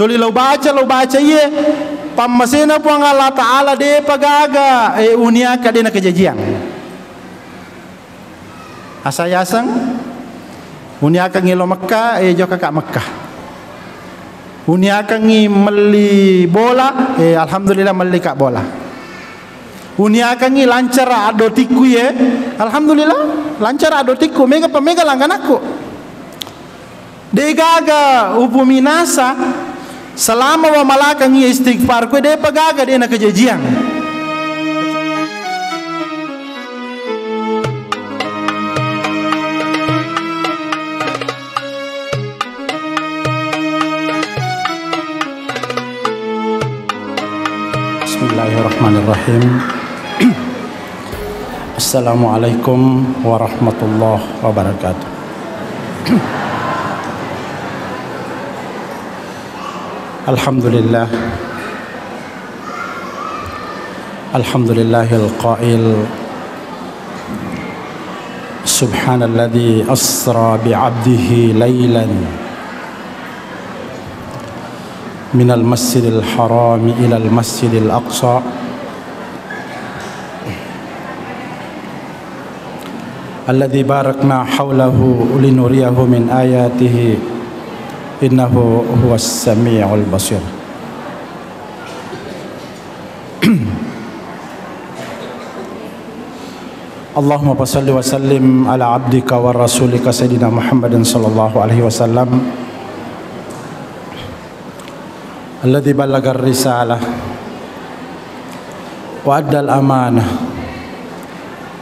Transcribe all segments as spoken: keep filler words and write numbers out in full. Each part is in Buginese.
Tuli lo baca, lo baca iye, pammasena Puang Allah Ta'ala depa gaga, eh, uniaka dena kejajiang. Asa yaseng, uniakangngi lo Mekka, eh, jokka ka Mekka. Uniakangngi melli bola, eh, alhamdulillah melli ka bola. Uniakangngi lancara addotikku ye, alhamdulillah, lancara addotikku, mega pa mega langganakku. Degaga upuminasa, selama wa malakangngi istighfar kue depa gaga dena kejajiang. Bismillahirrahmanirrahim. Assalamualaikum warahmatullahi wabarakatuh. Alhamdulillah. Alhamdulillahil qail, subhanalladzi asra bi abdihi lailan minal masjidil harami ilal masjidil aqsa alladzi barakna haulahu linuriyahu min ayatihi innahu huwas samiul basir. Allahumma fasalli wa sallim ala abdika wa rasulika sayyidina Muhammadin sallallahu alaihi wasallam, alladzi ballagar risalah wa addal amanah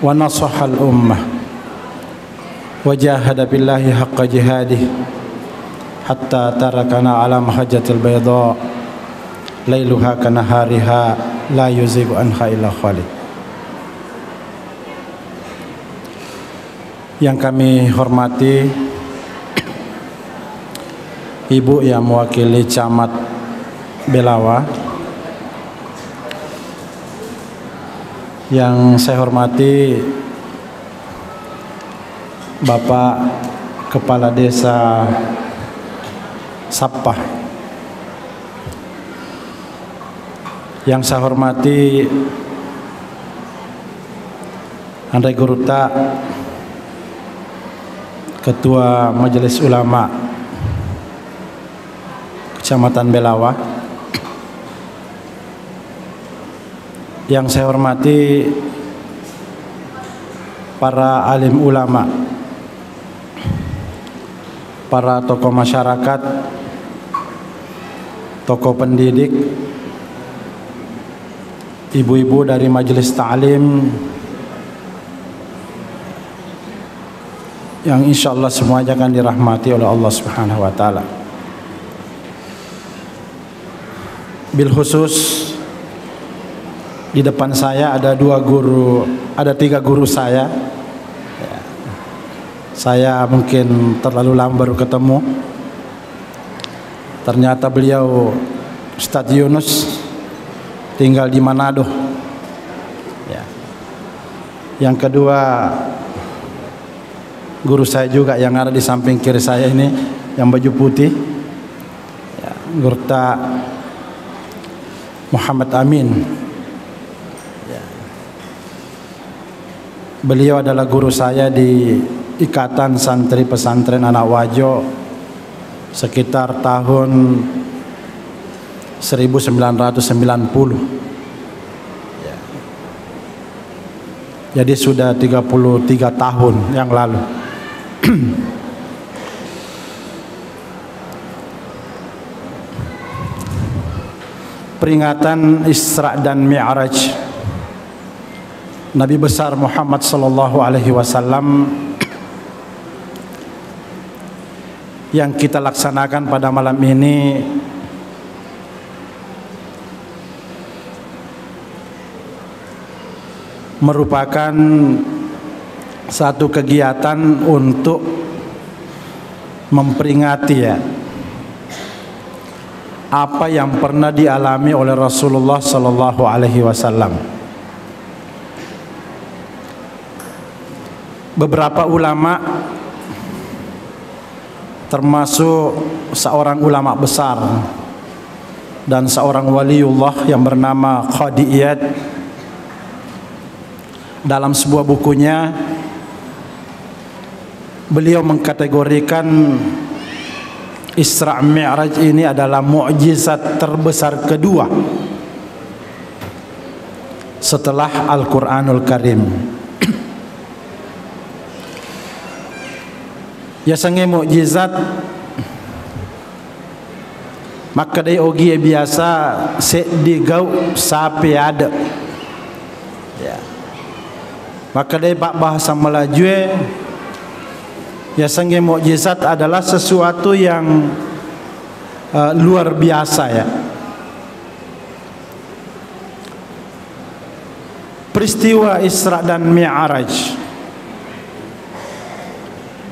wa nasahal ummah wa jahada fillahi haqqa jihadih hatta tarakana ala mahajjatil baydha lailuha kanahariha la yuzigu anha illa khalik. Yang kami hormati Ibu yang mewakili Camat Belawa, yang saya hormati Bapak Kepala Desa Sappa, yang saya hormati Anre Gurutta, Ketua Majelis Ulama Kecamatan Belawa, yang saya hormati para alim ulama, para tokoh masyarakat, tokoh pendidik, ibu-ibu dari majelis ta'lim yang insyaallah semuanya akan dirahmati oleh Allah Subhanahu wa Ta'ala. Bil khusus, di depan saya ada dua guru, ada tiga guru saya. Saya mungkin terlalu lama baru ketemu. Ternyata beliau, Ustadz Yunus, tinggal di Manado. Ya. Yang kedua, guru saya juga yang ada di samping kiri saya ini, yang baju putih. Ya, Gurutta Muhammad Amin. Ya. Beliau adalah guru saya di Ikatan Santri Pesantren Anak Wajo sekitar tahun seribu sembilan ratus sembilan puluh. Ya. Jadi sudah tiga puluh tiga tahun yang lalu. Peringatan Isra dan Mi'raj Nabi besar Muhammad sallallahu alaihi wasallam yang kita laksanakan pada malam ini merupakan satu kegiatan untuk memperingati, ya, apa yang pernah dialami oleh Rasulullah sallallahu alaihi wasallam. Beberapa ulama, termasuk seorang ulama besar, dan seorang waliullah yang bernama Qadi Iyad. Dalam sebuah bukunya, beliau mengkategorikan Isra Mi'raj ini adalah mukjizat terbesar kedua setelah Al-Quranul Karim. Yasengnge mukjizat, makkedai ogie biasa seddi gau sape ade. Ya. Makkedai pabbahasa Melajue, yasengnge mukjizat adalah sesuatu yang, eh, luar biasa, ya. Peristiwa Isra dan Mi'raj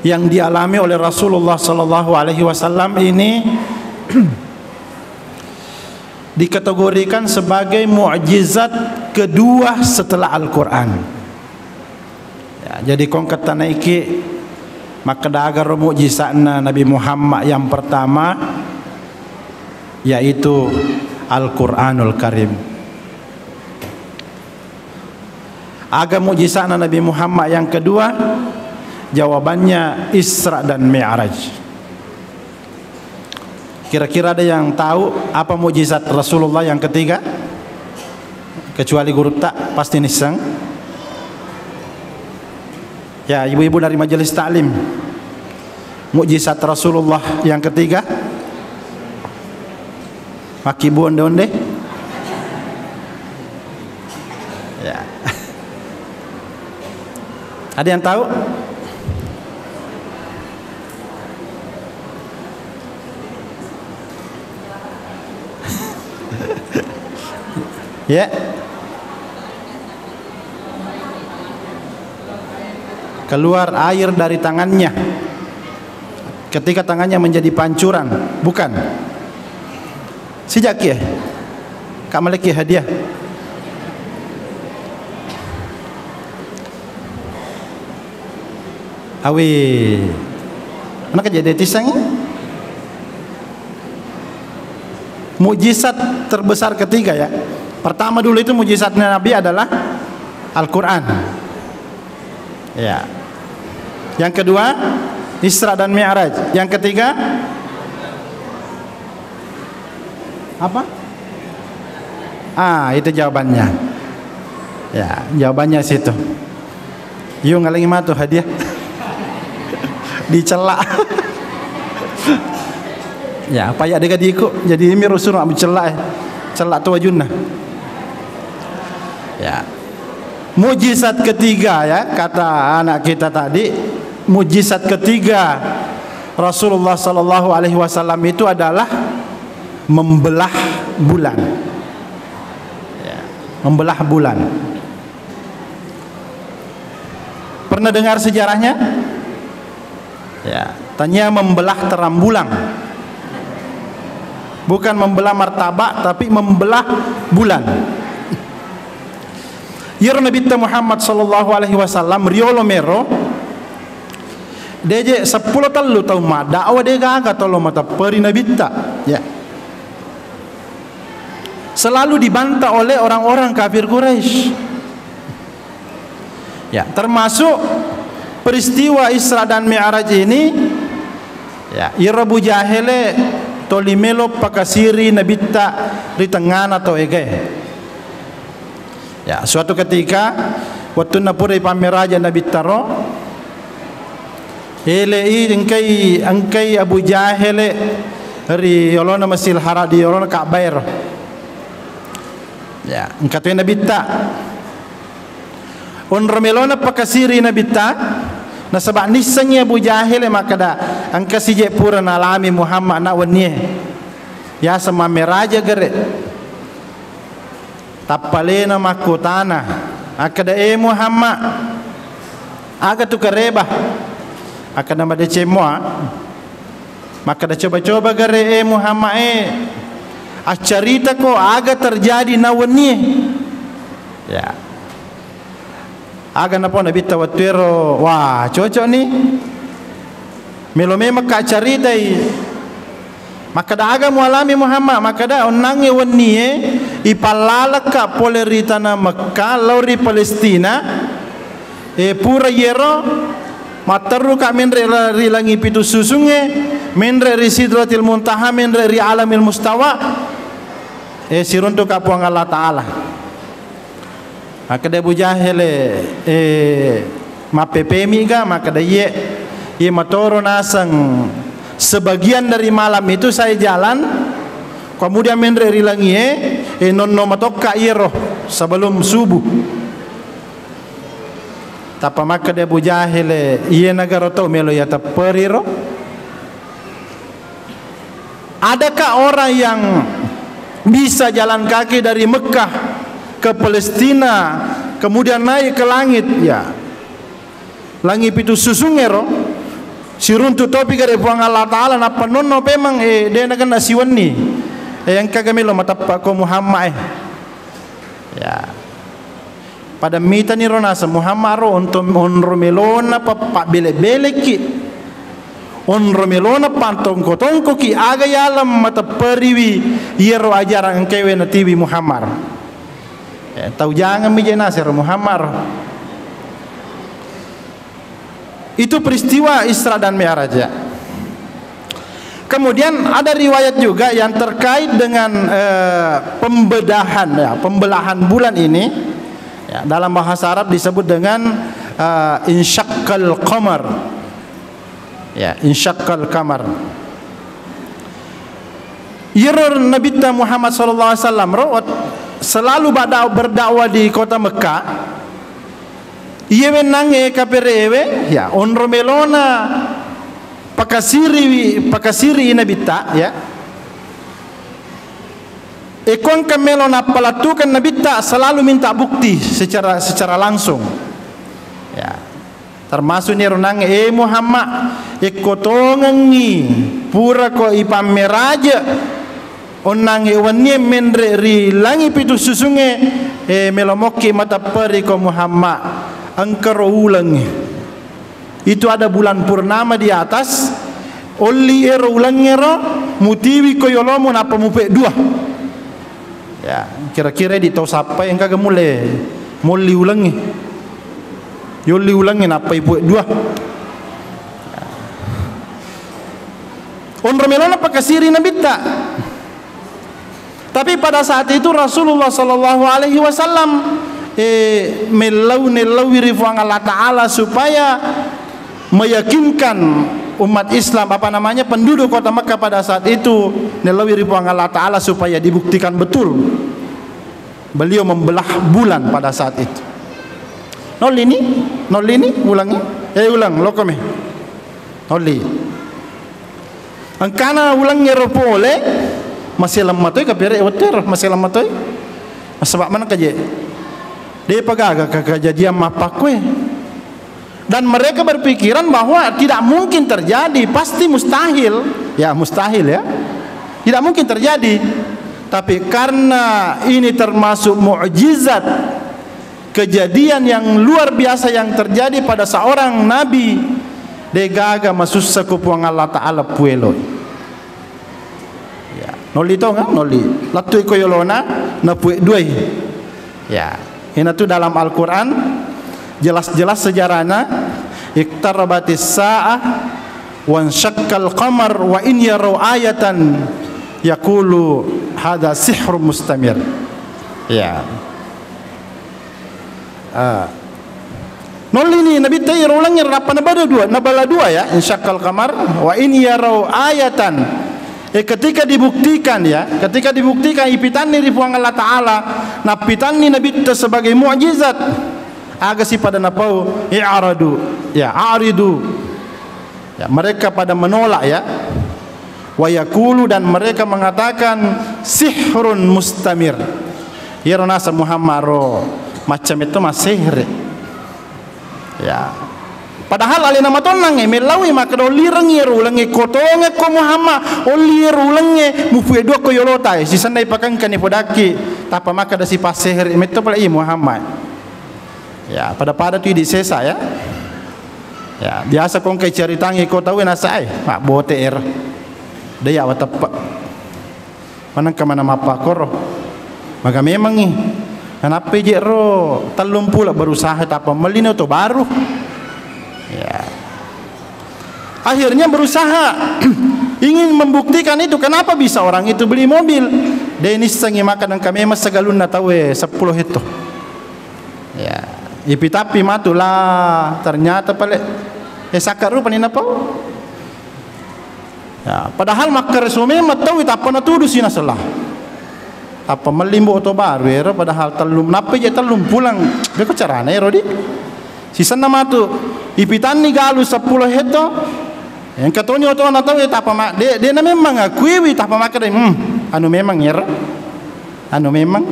yang dialami oleh Rasulullah sallallahu alaihi wasallam ini dikategorikan sebagai mukjizat kedua setelah Al-Quran. Ya, jadi kongketta naiki makkeda aga ro mukjizatna Nabi Muhammad yang pertama, yaitu Al-Quranul Karim. Aga mukjizatna Nabi Muhammad yang kedua? Jawabannya Isra dan Mi'raj. Kira-kira ada yang tahu apa mukjizat Rasulullah yang ketiga? Kecuali gurutta, pasti nisseng. Ya, ibu-ibu dari majelis taklim. Mukjizat Rasulullah yang ketiga? Makkibbu onde-onde? Ya. Ada yang tahu? Ya. Keluar air dari tangannya. Ketika tangannya menjadi pancuran, bukan? Sijaki, eh? Kak Maliki hadiah. Awi. Mana kejadian tisang? Mujizat terbesar ketiga, ya. Pertama dulu itu mujizatnya Nabi adalah Al-Quran. Ya. Yang kedua, Isra dan Mi'raj. Yang ketiga, apa? Ah, itu jawabannya. Ya, jawabannya situ. Yuk, ngalengi matu hadiah. Dicela. Ya, paya dega diku. Jadi ini rusuh nak dicela, eh. Cela tu wajunna. Ya. Mujizat ketiga, ya, kata anak kita tadi, mujizat ketiga Rasulullah sallallahu alaihi wasallam itu adalah membelah bulan. Ya, membelah bulan. Pernah dengar sejarahnya? Ya, tania membelah terang bulan. Bukan membelah martabak, tapi membelah bulan. Iyaro Nabitta Muhammad sallallahu alaihi wasallam riolo mero, deje seppulo tellu taung maddakwah, degaga tolo matepperi Nabitta. Ya. Selalu dibantah oleh orang-orang kafir Quraisy. Ya, termasuk peristiwa Isra dan Mi'raj ini, ya, iyaro Abu Jahele toli melo pakasiri Nabitta ri tengngana tau egae. Ya, suatu ketika, wettunna pura ipammeraja Nabitta ro, ele'i engkai, engkai Abu Jahele ri yolona Mesir Haram, di yolona Ka'bah ero. Ya, engka toi Nabitta. Onro melona pakasiri Nabitta, nasaba nissengngi Abu Jahele makkeda, engka sije pura nalami Muhammad na wennie. Yaseng mammeraja gere. Tappalena makkutana, akkeda, "E Muhammad, aga tu kareba?" Akkeda, "Madeceng mua." Makkeda, "Coba-coba gare, e Muhammad e, accaritako aga terjadi na wennie." Ya. Aga napau Nabitta wettuero, wah, cocok ni. Melo memang ka caritai. Makkeda, "Aga mualami Muhammad?" Makkeda, "Onnangnge wennie ipallalekka pole ri tana Mekka lao ri Palestina, e, pura yero matteruka menre la-, ri langi pitu susungnge, menre ri Sidratil Muntaha, menre ri Alamil Mustawa, e, siruntuka Puang Allah Ta'ala." Makkeda Abu Jahil, "Eh, mappepemi ga?" Makkeda, "Iye, iye matoro naseng sebagian dari malam itu saya jalan, kemudian menre ri langie, eh, nonno matokka iyero sebelum subuh." Tappa makkeda Abu Jahil, "Iye nagaro tau melo iya tepperiro?" Adakah orang yang bisa jalan kaki dari Mekah ke Palestina, kemudian naik ke langit? Ya. Langi pitu susungngero, siruntu topi gare Puang Allah Ta'ala, nappa nonno pemang, eh, de' nakenna siwenni. Eh, engkaga melo mateppa ko Muhammad, eh. Ya. Pada mitani ro naseng Muhammad ro onto-, onro melona pa-, pabbele-beleki. Onro melona pantongko-tongkoki aga yaleng matepperiwi iyaro ajarang engkaewe natiwi Muhammad. Eh, tau jangan mije nasero Muhammad ro. Itu peristiwa Isra dan Mi'raj, ya. Kemudian ada riwayat juga yang terkait dengan, eh, pembedahan, ya, pembelahan bulan ini, ya, dalam bahasa Arab disebut dengan, eh, insyaqqal qamar. Ya, insyaqqal qamar. Iyaro Nabitta Muhammad sallallahu alaihi wasallam ro wat-, selalu bada-, berdakwah di kota Mekah. Iye wennangnge kaperewe, ya, onro melona pakasiriwi, pakasiri Nabitta, ya. Eko engka melo nappalettukeng Nabitta, selalu minta bukti secara, secara langsung. Ya. Termasuk ni ronangnge, "Eh Muhammad, ekko tongengngi purako ipammeraje onnangnge wennie menre ri langi pitu susungnge, eh, melo mokki matepperi ko Muhammad, engkaro ulengnge. Itu ada bulan purnama di atas, olli ero ulengngero, mutiwi ko yolomu nappa mupeddua." Ya, kira-kira di tau sappai engkaga mulle molli ulengnge. Yolli ulengnge nappai pue dua. Onro melona pakasiri Nabitta. Tapi pada saat itu Rasulullah sallallahu alaihi wasallam, eh, mellau-, nellaui ri Puang Allah Ta'ala supaya meyakinkan umat Islam, apa namanya, penduduk kota Mekah pada saat itu, nellaui ri Puang Allah Ta'ala supaya dibuktikan betul beliau membelah bulan pada saat itu. Nollini, nollini ulengnge, eh, uleng, lokomi. Nolli. Engkana ulengngero pole, maselang matoi kapere wettero, maselang matoi. Nasaba maneng kaje. De'pa gaga ke-, kejadian mappakkue. Dan mereka berpikiran bahwa tidak mungkin terjadi, pasti mustahil. Ya, mustahil ya. Tidak mungkin terjadi. Tapi karena ini termasuk mukjizat, kejadian yang luar biasa yang terjadi pada seorang nabi, de'gaga masussa ko Puang Allah Ta'ala pueloi. Ya, nolli tonga, nolli. Lattui ko yolona, napue duai. Ya, inatu dalam Al-Quran jelas-jelas sejarahnya, "Iqtarabatis sa'ah wansyaqqal qamar wa in yarau ayatan yaqulu hadza sihrum mustamir." Ya. Ah. Nollini Nabitta iyaro ulengngero, nappa nabala dua, nabala dua ya, insyaqqal qamar, wa in yarau ayatan. Eh, ketika dibuktikan ya, ketika dibuktikan ipitanni ri Puang Allah Ta'ala, nappitanni Nabitta sebagai mukjizat, aga si pada napau, i'radu, ya, a'ridu. Ya, mereka pada menolak ya. Wa yaqulu, dan mereka mengatakan, "Sihrun mustamir." Iyaro naseng Muhammad ro macam itu masihir. Ya. Padahal alena matonnangnge, mellaui makkeda, "Ollirengngi iyaro ulengnge, ko tongekko Muhammad, olli iyaro ulengnge, mupue dua ko yolota, eh, sisenna ipakengkani podakki, tappa makkeda sipasihir, metto pale i Muhammad." Ya, pada-pada tu idi sesa ya. Ya, biasa ko engka caritangi ko tau nasa ai, mabbote ero. De' ya' wateppe'. Manengka mana mappakkoro. Maga memangngi. Nanappai je' ro tellung pulo berusaha tappa mellini oto baru. Ya. Akhirnya berusaha ingin membuktikan itu, kenapa bisa orang itu beli mobil. De' nissengngi maka nengka memang segalunna tauwe seppulo hetto. Ya, ipitappi matu lah, ternyata pale, eh, sakka' rupani napau. Ya, padahal makkareso memang tau tappa natudu si nasella. Tappa mellimbo oto baru ero, padahal tellum, nappa je' tellung pulang. Beko carana ero di. Sisenna matu, ipitanni galu seppulo hetto. Engka toni otona tau, eh, tappa ma-, de', de' na memang akuiwi, tappa makkeda, hmm, anu memang ero. Anu memang.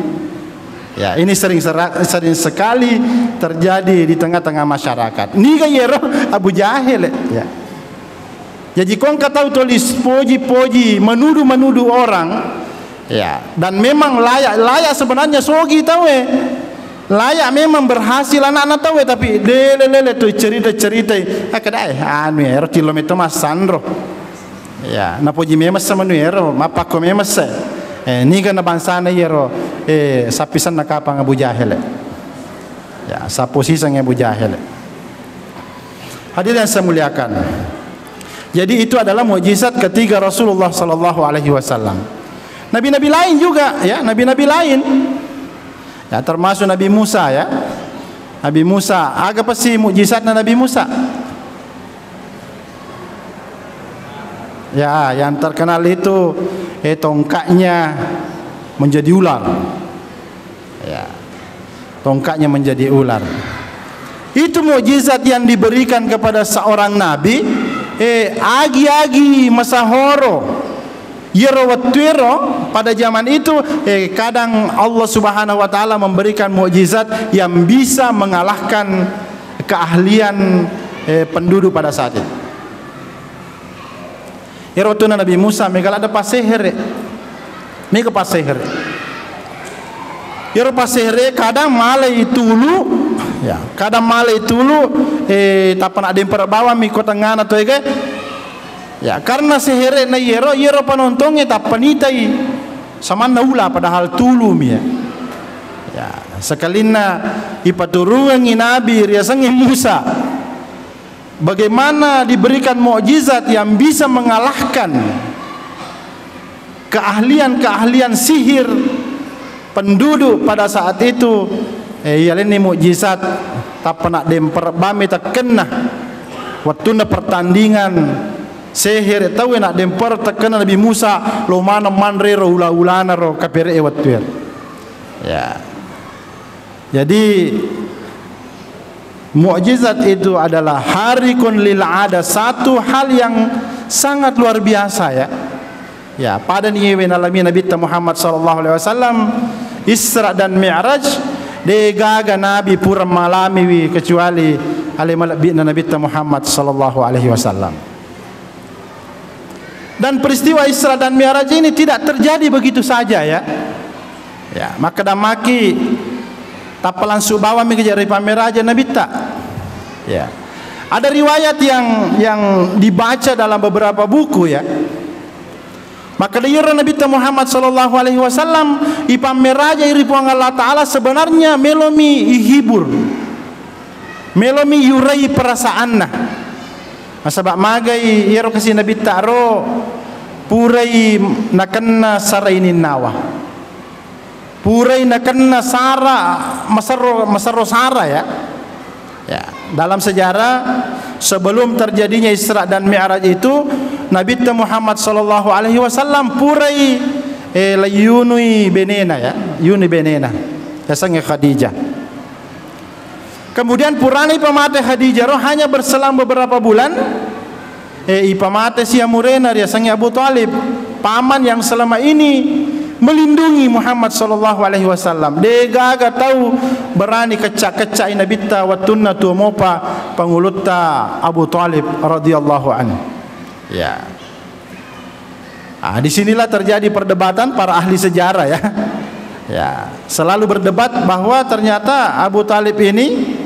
Ya, ini sering sera-, sering sekali terjadi di tengah-tengah masyarakat. Niga yero Abu Jahil, ya. Jaji ko engka tau tuli poji-poji, menuduh-menuduh orang, ya, dan memang layak, layak sebenarnya sogi tauwe. Layak memang berhasil anakna tauwe, tapi de' lele-lele tu cerita-ceritai. Akkeda, eh, anu ero, tilo metto massanro. Ya, napoji memessa manu ero, mappakko memessa. Eh, niga na bangsana iyero, eh, sappisenna kapang Abu Jahil. Ya, sapposiseng Abu Jahil. Hadirin yang saya muliakan. Jadi itu adalah mukjizat ketiga Rasulullah sallallahu alaihi wasallam. Nabi-nabi lain juga, ya, nabi-nabi lain. Ya, termasuk Nabi Musa, ya. Nabi Musa, aga pasti mukjizatna Nabi Musa? Ya, yang terkenal itu, eh, tongkatnya menjadi ular. Ya. Tongkatnya menjadi ular. Itu mukjizat yang diberikan kepada seorang nabi, eh, agi-agi masahoro. Yero wettuero pada zaman itu, eh, kadang Allah Subhanahu wa Ta'ala memberikan mukjizat yang bisa mengalahkan keahlian, eh, penduduk pada saat itu. Ero wettunna Nabi Musa, mega ladde passehere. Mega passehere. Ero passehere kadang malai tulu, ya, kadang malai tulu, eh, tappa naddempere bawammi ko tengngana to ega. Ya, karena sehere'na iyero, iyero panontongnge tappa nitai samanna ula padahal tulumi, ya. Ya, sekalinna ipaturungengngi nabi riasengnge Musa. Bagaimana diberikan mukjizat yang bisa mengalahkan keahlian-keahlian sihir penduduk pada saat itu, eh, iya lenni mukjizat tappa naddempere bami tekkenna wettunna pertandingan sehere tauwe naddempere tekkenna Nabi Musa lo maneng manre ro ula-ulana ro kapere e wettu e. Ya. Jadi, mukjizat itu adalah harikun lil ada, satu hal yang sangat luar biasa, ya. Ya, pada niwe nalami Nabitta Muhammad sallallahu alaihi wasallam, Isra dan Mi'raj, de gaga nabi pura malamiwi kecuali ale malebbi'na Nabitta Muhammad sallallahu alaihi wasallam. Dan peristiwa Isra dan Mi'raj ini tidak terjadi begitu saja, ya. Ya, makkeda maki tappa langsung bawammi kejari pammeraja Nabitta. Ya. Ada riwayat yang, yang dibaca dalam beberapa buku, ya. Makkeda iyaro Nabitta Muhammad sallallahu alaihi wasallam ipammerajai ri Puang Allah Ta'ala sebenarnya melomi ihibur. Melomi yurai perasaanna. Nasaba magai iyaro kasi Nabitta ro purai nakenna sara ininnawa. Purai nakenna sara maserro, maserro sara, ya. Ya, dalam sejarah sebelum terjadinya Isra dan Mi'raj itu Nabitta Muhammad sallallahu alaihi wasallam purai, eh, layunui benena, ya, yunui benena. Yasengnge Khadijah. Kemudian purana ipamate Khadijah ro hanya berselang beberapa bulan, eh, ipamate si amurena riasengnge Abu Thalib, paman yang selama ini melindungi Muhammad sallallahu alaihi wasallam. De gaga tau berani kecca-keccai Nabitta wettunna tuo mopa pangulutta Abu Thalib radhiyallahu anhu. Ya. Ah, di sinilah terjadi perdebatan para ahli sejarah, ya. Ya, selalu berdebat bahwa ternyata Abu Thalib ini,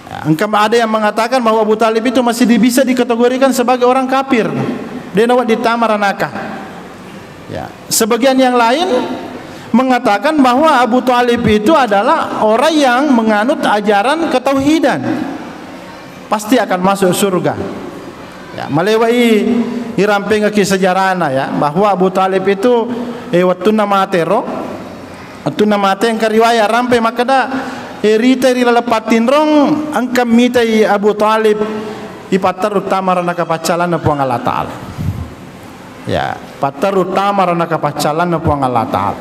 ya, engka ada yang mengatakan bahwa Abu Thalib itu masih di-, bisa dikategorikan sebagai orang kafir. De' nawedding tama ranaka. Ya, sebagian yang lain mengatakan bahwa Abu Thalib itu adalah orang yang menganut ajaran ketauhidan. Pasti akan masuk surga. Ya, malewai irampengekki sejarahna ya, bahwa Abu Thalib itu, eh, wettunna matero, wettunna mate engka riwayat rampe makkeda, eh, ritai ri laleng pattinrong, engka mitai Abu Thalib ipatterru tama ranaka paccalanna Puang Allah Ta'ala. Ya, patterru tama ranaka paccalanna Puang Allah Ta'ala.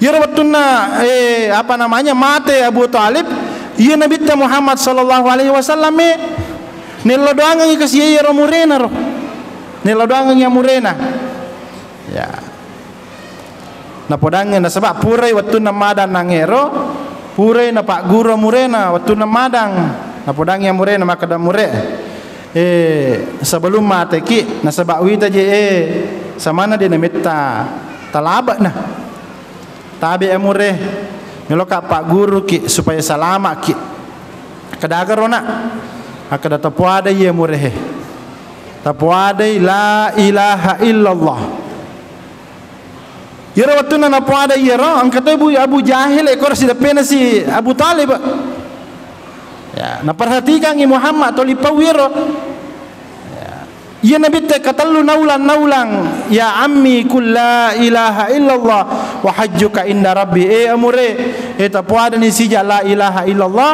Iyaro wettunna, eh, apa namanya, mate Abu Thalib, iya Nabitta Muhammad sallallahu alaihi wasallam, eh, nello doangengngi kasi iyaro murena ro. Nello doangengngi amurena. Ya. Napodangngi nasaba purai wettunna madang nangero, purai napagguru amurena wettunna madang. Napodangngi amurena makkeda, "Mure, eh, sebelum mateki, nasaba wita je, eh, samanna de nametta talabekna." Tabe' amure, meloka pagguruki supaya salama'ki. Kedagaro, Nak? Akkeda, "Tapoadai iye amure he. Tapoadai la ilaha illallah." Iyaro wettunna napoadai iyaro, engka toi Bu Abu Jahil, ekor sideppena si Abu Talib. Ya, naperhatikangngi Muhammad toli pau iyaro. Ya. Iya Nabitta katellu naulang-naulang, "Ya ammi, qul la ilaha illallah wa hajjuka inda rabbi." Eh, amure, eh, tapoadani sija la ilaha illallah.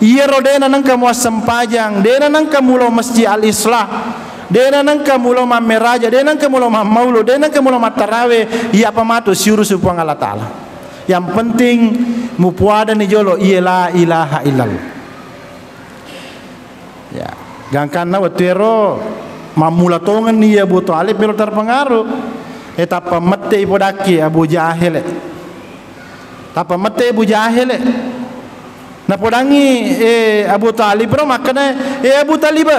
Iyaro dena nengka muassempajang, dena nengka mulo Masjid Al Islah, dena nengka mulo mammeraja, dena nengka mulo mammaulu, dena nengka mulo mattarawe, iya apa matu siurusu Puang Allah Ta'ala. Yang penting mupoadani jolo iya la ilaha illallah. Ya, gangkanna wettu ero mammula tongenni iya Abu Thalib melo terpengaruh. Eh, tappa mette ipodakki Abu Jahil. Tappa mette Abu Jahil. Napodangngi, eh, Abu Talib ro makkeda, "Eh, Abu Talib,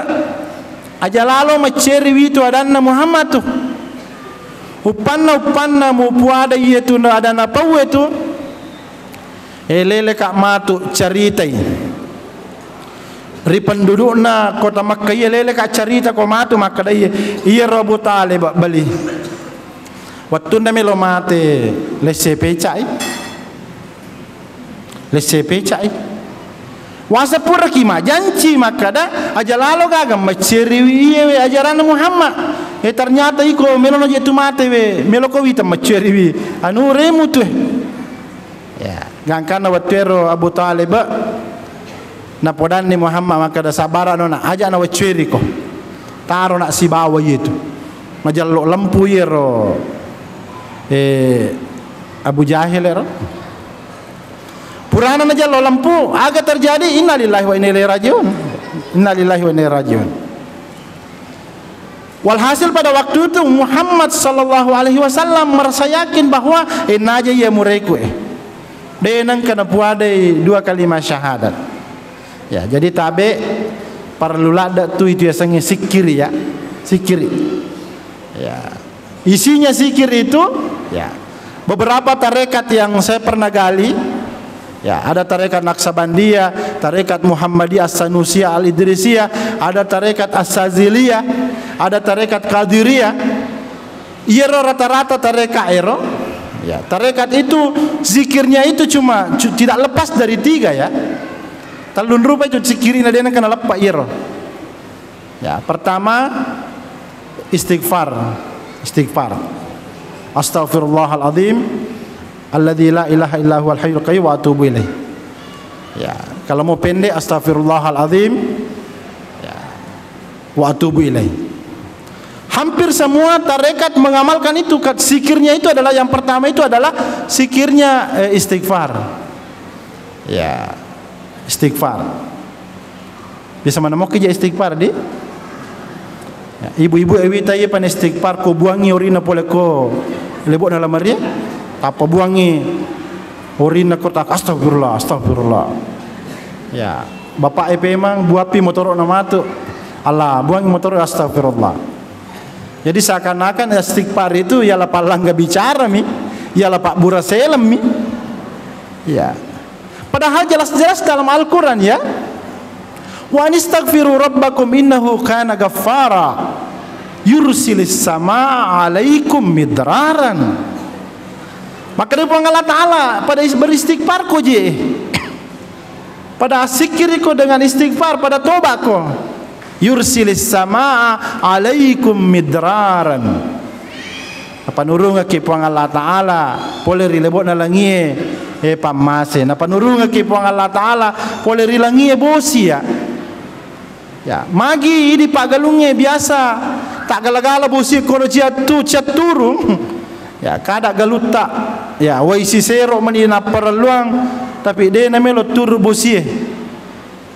aja lalo macceri witu adanna Muhammad tu. Uppanna, uppanna mupuada iya tu adanna pauwe tu." Eh, leleka matu caritai. Ri pendudukna kota Makkah iya leleka carita ko matu makkeda iya, iyaro Abu Talib bali. Wettunna melo mate lesse pecai. Lesse pecai. Wasa puraki majanci makkeda aja lalo gaga macceriwi iyewe ajaranna Muhammad. Eh, ternyata iko melo naje tu mate we, melo ko wita macceriwi. Anu remu tu. Ya, gangkanna wettuero Abu Talib napodanni Muhammad makkeda, "Sabbarano na, aja na weccueriko. Taro na sibawa iyetu." Majallo lempu iyero, eh, Abu Jahil ero. Purana najallo lempu, aga terjadi? Innalillahi wa inna ilaihi rajiun. Innalillahi wa inna ilaihi rajiun. Walhasil pada waktu itu Muhammad sallallahu alaihi wasallam merasa yakin bahwa ennaja iya mureku eh. De nengka napuadai dua kalimat syahadat. Ya, jadi tabe perlu ladde tu itu yasengnge sikkiri ya. Sikkiri. Ya. Isinya zikir itu, ya, beberapa tarekat yang saya pernah gali, ya, ada tarekat Naksabandia, tarekat Muhammadiyah, As-Sanusiyah, Al-Idrisiyah, ada tarekat As-Saziliyah, ada tarekat Qadiriyah. Iyero rata-rata tarekat ero, ya, tarekat itu zikirnya itu cuma cu- tidak lepas dari tiga ya. Tellung rupa itu zikirina dena kena lepas iyero. Ya, pertama, istighfar. Istighfar. Astaghfirullahaladzim alladzi la ilaha illa huwal hayyul qayyum wa atubu ilaih. Ya, kalau mau pendek, astaghfirullahaladzim, ya, wa atubu ilaih. Hampir semua tarekat mengamalkan itu, kat- zikirnya itu adalah, yang pertama itu adalah zikirnya, eh, istighfar. Ya, istighfar. Bisa maneng mokki ja istighfar di? Ya, ibu-ibu e wita iya pan istighfar ko buangi orina pole ko lebokna lamarie. Tappa buangi orina ko tak astagfirullah, astagfirullah. Ya, bapak e pemang buappi motoro na matu. Allah, buangi motoro astagfirullah. Jadi seakan-akan istighfar itu ialah palangga bicara mi, ialah pabbura selem mi. Ya. Padahal jelas-jelas dalam Al-Quran ya. "Wa anistaghfiru rabbakum innahu kana ghaffara." Yursilis sama alaikum midraran. Makkeda Puang Allah Ta'ala, pada is-, beristighfar ko je. Pada assikkiri ko dengan istighfar, pada toba ko. Yursilis sama alaikum midraran. Napanurungekki Puang Allah Ta'ala pole ri lebo'na langie, eh, pammase. Napanurungekki Puang Allah Ta'ala pole ri langie bosi, ya. Ya, magi idi paggalungnge biasa taggala-gala bosi koro ciattu-, ciatturung. Ya, kada galutta. Ya, wai sisero mani napparelluang, tapi de namelo turu bosie.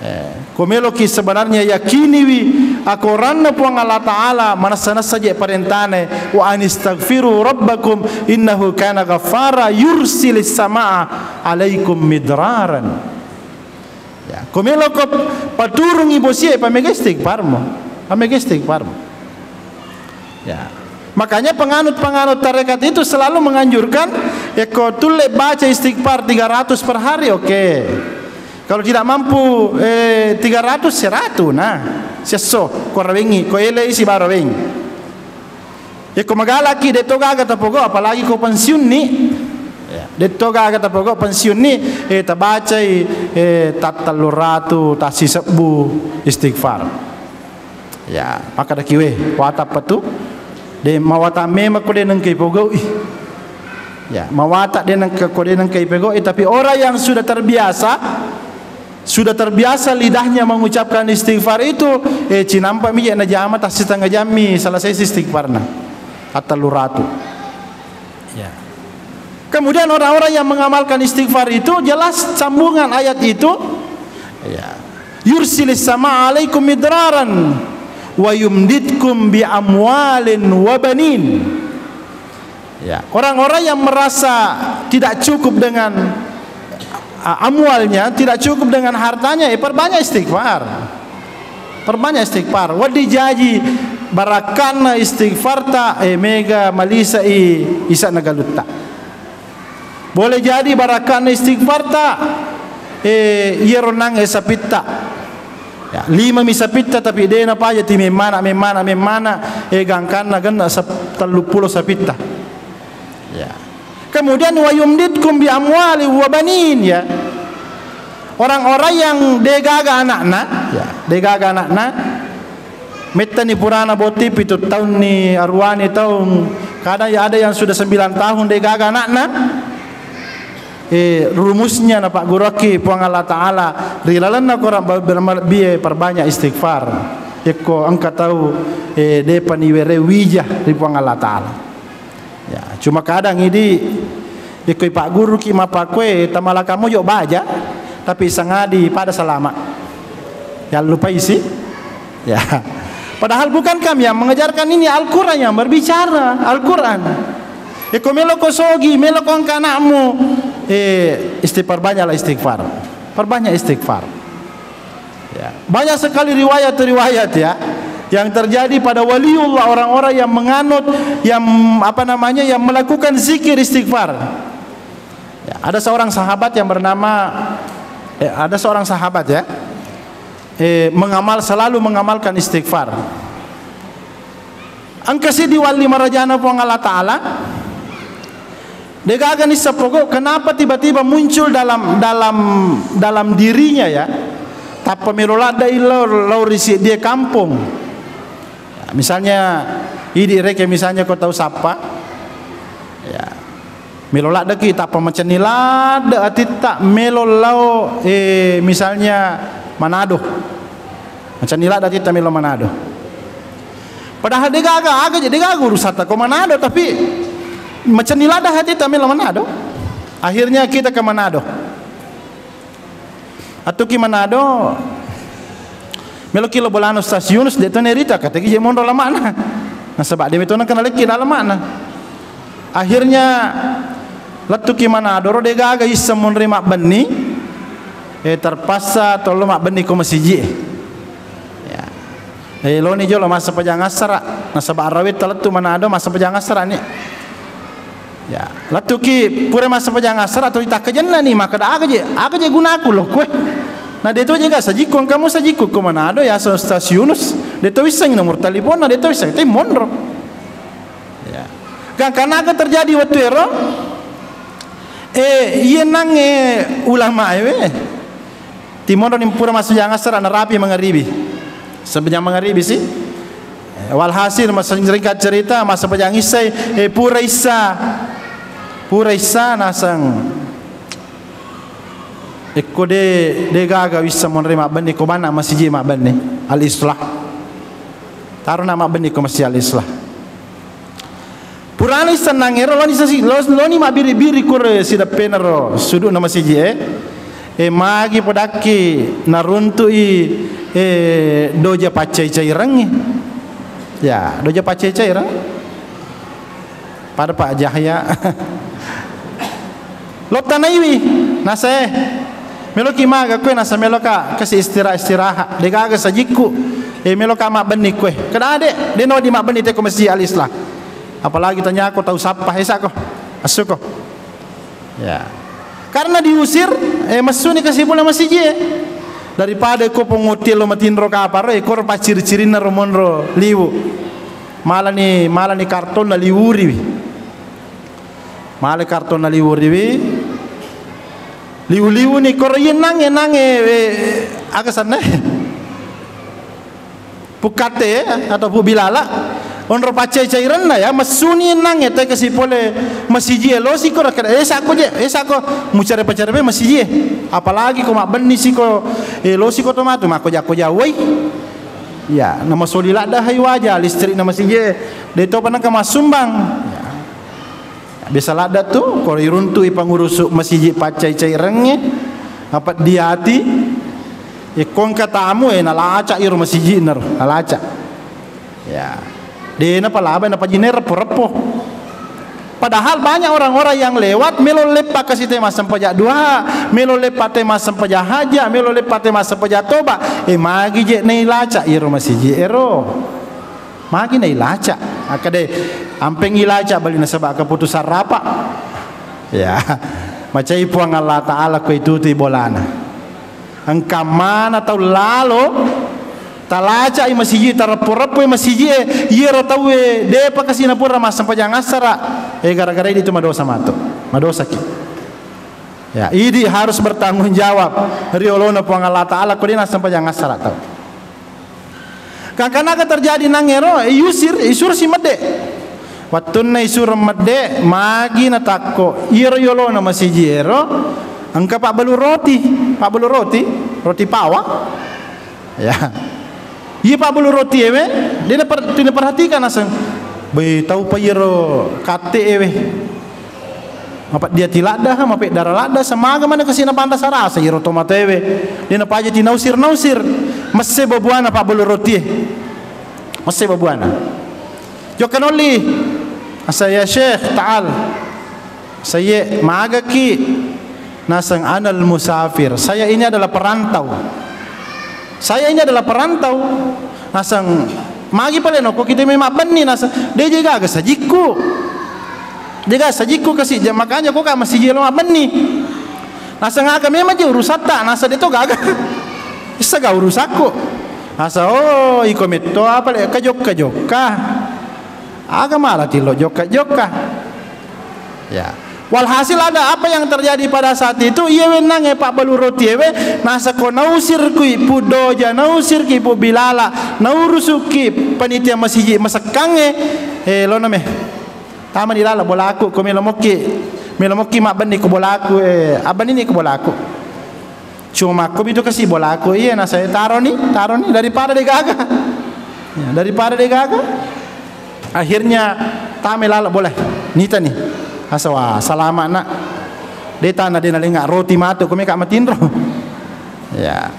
Eh, ko meloki sebenarnya yakiniwi akoranna Puang Allah Ta'ala, manessa-nessa je parentane, "Wa anistaghfiru rabbakum innahu kana ghaffara yursilis samaa alaikum midraran." Ya, ko meloko paturungi bosie, pamega istighfarmu. Pamega istighfarmu. Ya. Makanya penganut-penganut tarekat itu selalu menganjurkan, ya, ko tulle baca istighfar tiga ratus per hari, oke. Kalau tidak mampu, eh, tiga ratus, seratus, nah. Siesso, ko rawengi, ko elei si baraweng. Ya, ko magalaki, de to gaga tapogau, apalagi ko pensiun ni. Ya, de to gaga tapogau pensiun ni, eh, tabacai, eh, tattellu ratu, tassisebbu istighfar. Ya, makkadaki, "We, wata apa tu?" De mawata memang ko de nengka ipogau'i. Ya, mawata de nengka, ko de nengka ipogau'i, tapi orang yang sudah terbiasa, sudah terbiasa lidahnya mengucapkan istighfar itu, eh, cinampa mi je najama, tas setengah jammi selesai si istighfarna. Attellu ratu. Ya. Kemudian orang-orang yang mengamalkan istighfar itu jelas sambungan ayat itu. Ya. Yursilis sama alaikum midraran wa yumdidkum bi amwalin wa banin. Ya, orang-orang yang merasa tidak cukup dengan, uh, amwalnya, tidak cukup dengan hartanya, eh, perbanyak istighfar. Perbanyak istighfar. Wedding jaji barakanna istighfarta, eh, mega malisa i isa nagalutta. Boleh jadi barakanna istighfarta, eh, iyaro nang, eh, sapitta. Ya, lima mi sapitta, tapi de napaja ti memmana, memmana, memmana, eh, gangkanna genna sep-, telluppulo sapitta. Ya. Kemudian, "Wa yumdidkum bi amwali wa banin," ya. Orang-orang yang degaga anakna, ya, degaga anakna, mettani purana botting pitu taunni, aruani taung, kadang ya ada yang sudah sembilan tahun degaga anakna, eh, rumusnya napagguruakki Puang Allah Ta'ala ri lalenna Quran ba-, ba-, malebbie perbanyak istighfar. Yekko engka tau, eh, depa niwere wija ri Puang Allah Ta'ala. Ya, cuma kadang idi, yekko ipagguruki mappakkue, tamalaka mojo baja, tapi sangadi pada salama. Yallupai si. Ya. Padahal bukan kami yang mengajarkan ini, Al-Quran yang berbicara. Al-Quran. Yekko meloko sogi, meloko engka anakmu, eh, istighfar, banyaklah istighfar. Perbanyak istighfar. Ya. Banyak sekali riwayat-riwayat, ya, yang terjadi pada waliullah, orang-orang yang menganut, yang, apa namanya, yang melakukan zikir istighfar. Ya, ada seorang sahabat yang bernama, eh, ada seorang sahabat, ya, eh, mengamal, selalu mengamalkan istighfar. Engka siddi walli marajana Puang Allah Ta'ala, degaga nisseng pogau, kenapa tiba-tiba muncul dalam, dalam, dalam dirinya, ya, tappa melo ladde'i lao, lao ri seddie kampong. Ya, misalnya, idi rekeng misalnya ko tau sappa, ya, melo laddeki, tappa macenni ladde atitta melo lao, eh, misalnya Manado. Macenni ladde atitta melo Manado. Padahal degaga, aga je, degaga urusatta ko Manado, tapi macenni ladde atitta melo Manado. Akhirnya kita ke Manado. Attuki Manado, meloki lo bolana Ustaz Yunus, de to nerita, kataki je monro lamana. Nasaba de metona kana lekki dalam mana. Akhirnya lettuki Manado ro, degaga isseng monri mabbenni, eh, terpaksa tollo mabbenni ko masiji. Ya. Eh, loni jolo massempajang assara, nasaba arawetta lettu Manado massempajang assara ni. Ya, lettuki pura massempajang assara, tuli takkajenna ni, makkeda aga je, aga je gunaku lo kue. Na de to jaga sajikku, engka mo sajikku ko Manado, ya so Ustaz Yunus, de to wissengngi nomor teleponna, de to wisseng, te monro. Ya. Gangkanna aga terjadi wettu ero? Eh, iye nangnge ulama ewe. Timonro ni pura massujang assara narapi mangaribi. Sempajang mangaribi si. Eh, walhasil, mas-, singkat cerita, massempajang issai, eh, pura issa. Pura issa naseng. Ekko de, de gaga wissa monre mabbenni ko bana masiji mabbenni. Al-Islah. Tarona mabbenni ko masiji Al-Islah. Purana issennang ero loni sasi-, lo-, loni mabbiri-biri kore sideppenaro sudu'na masiji e. E, magi podakki naruntu'i, e, doja paccai-cairengngi. Ya, doja paccai-caireng. Pada Pak Jahya. Lottanaiwi, nasae. Meloki maga koe, nasa meloka kasi istirahat-istirahat. Degaga sajikku. E, meloka mabbenni koe. Kada ade, de no di mabbenni teko masiji Al-Islah. Apalagi tanyako tau sappa, esako. Assuko. Ya. Karena diusir, eh, messuni kasi pole masiji e. Daripada ko pongotti lo matinro kaparo, eh, koro pacciri-cirinna ro monro liwu. Malani, malani kartonna liwuriwi. Mala kartonna liwuriwi. Liwu-liwu ni koro iye nangnge, nangnge, eh, aga sanna? Pukkatte atau pu bilala, onro paccai-cairenna ya, messuni nangnge te kasi pole masiji e, losi ko rakkada, eh, sako je, eh, sako mucare-pacare pe masiji e. Apalagi ko mabbenni siko, eh, losi ko tomatu, makko jako jawai. Ya, nama soli ladda hai waja listrik na masiji e, de topa naka massumbang. Ya. Biasa ladda tu, ko iruntu'i pangurusu masiji paccai-cairengnge, apa diati, e, ko engka tamu, e, nalaca iro masiji naro, nalaca. Ya. De napalaba, napajinai reppo-reppo. Padahal banyak orang-orang yang lewat, melo leppa kasi te massempajang duha, melo leppa te massempajang haja, melo leppa te massempajang toba. E, magi je nailaca iro masiji ero. Magi nailaca. Akkeda, ampeng ilaca bali nasaba keputusan rapa. Ya. Macai Puang Allah Ta'ala ko itutui bolana. Engka mana tau lalo, talacai masiji, tareppo-reppoi masiji e, iyero tauwe depa kasi napura massempajang assara. E, gara-gara itu madosa matu. Madosaki. Ya, idi harus bertanggung jawab ri olona Puang Allah Ta'ala ko de nassempajang assara tau. Gangkanna aga terjadi nangngero, iusir, isursi medde. Wettunna isuro medde, magi natakko, iyero yolona masiji ero, engka pabbalu roti, pabbalu roti, roti pawa. Ya. Iya pabbalu roti ewe, de naper-, de naperhatikan naseng. Be, tau pa iyero katte ewe. Mapeddiati ladda, mapeddara ladda, semaga mana kasi napanta sarasa iro tomatoewe. De napaja tinausir-nausir. Messe babuana pabbalu rotie. Messe babuana. Jokka nolli. Asa ya Syekh, ta'al. Saye magaki. Naseng anal musafir. Saya ini adalah perantau. Saya ini adalah perantau. Naseng, magi pale nokko kita memang benni, naseng, de je gaga sajikku. De gaga sajikku kasi, ja-, makanya ko ka masiji lo mabbenni. Naseng aga memang je urusatta, naseng de to gaga. Issa ga urusakku. Naseng, oh, iko metto apa le kajokka-jokka. Aga mala tillo jokka-jokka. Ya. Walhasil ada apa yang terjadi pada saat itu, iya wennangnge pabbalu roti ewe, nasako nausirkui Pu Doja, nausirki Pu Bilala, naurusukki panitia masiji masekkangnge, eh, lona me. Tama di lala bolaku, ko melo mokki, melo mokki mabbenni ko bolaku, eh, abbenni ko bolaku. Cuma ko mitu kasi bolaku, iya, na saya taroni, taroni daripada de gaga. Ya, daripada de gaga. Akhirnya tame lala bola. Nitani. Asa wa salama na. De tana de nalenga roti matu ko meka matinro. Ya.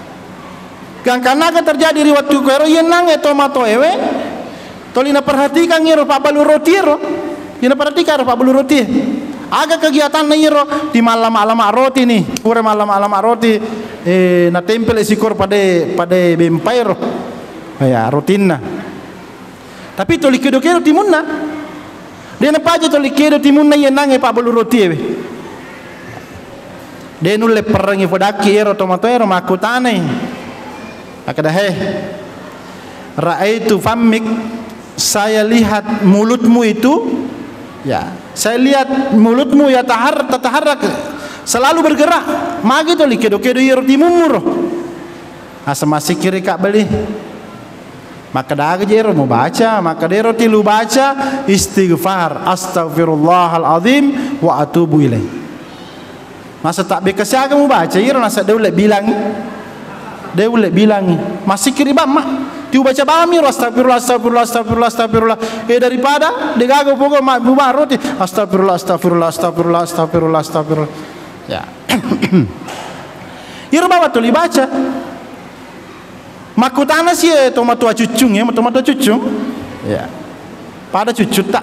Gangkanna aga terjadi ri wettu ko ero, iya nangnge tomatoewe. Toli naperhatikan iro pabbalu roti ero. Iya naperhatikan ero pabbalu roti. Aga kegiatanna iro, di mallama-lama roti ni. Pura mallama-lama roti, eh, natempel sikor pada, pada bempai ro. Ya, rotinna. Tapi toli kedo-kedo timunna. De napaja toli kedo timunna iya nangnge pabbalu roti ewe. De nulle perrengi podakki ero tomatoa ero makkutanai. Makkeda, "He, raaitu fammik, saya lihat mulutmu itu, ya, saya lihat mulutmu ya tahar-, tataharrak, selalu bergerak. Magi toli kedo-kedo iyaro timummu ro?" Asa massikkiri ka beli. Makkeda aga je ero mubaca, makkeda ero tilu baca istighfar, "Astaghfirullahal azim wa atubu ilaih." Masa tabbe kasi aga mubaca iro nasa de ulle bilangi. De ulle bilangi. Massikkiri bamma. Tiubaca bami ro, "Astagfirullah, astagfirullah, astagfirullah, astagfirullah." Eh, daripada degaga pogo ma-, muba roti, "Astagfirullah, astagfirullah, astagfirullah, astagfirullah, astagfirullah." Ya. Iro bawang tuli baca. Makkutana si, eh, tomatoa cuccung, ya, tomatoa cuccung. Ya. Pada cuccutta.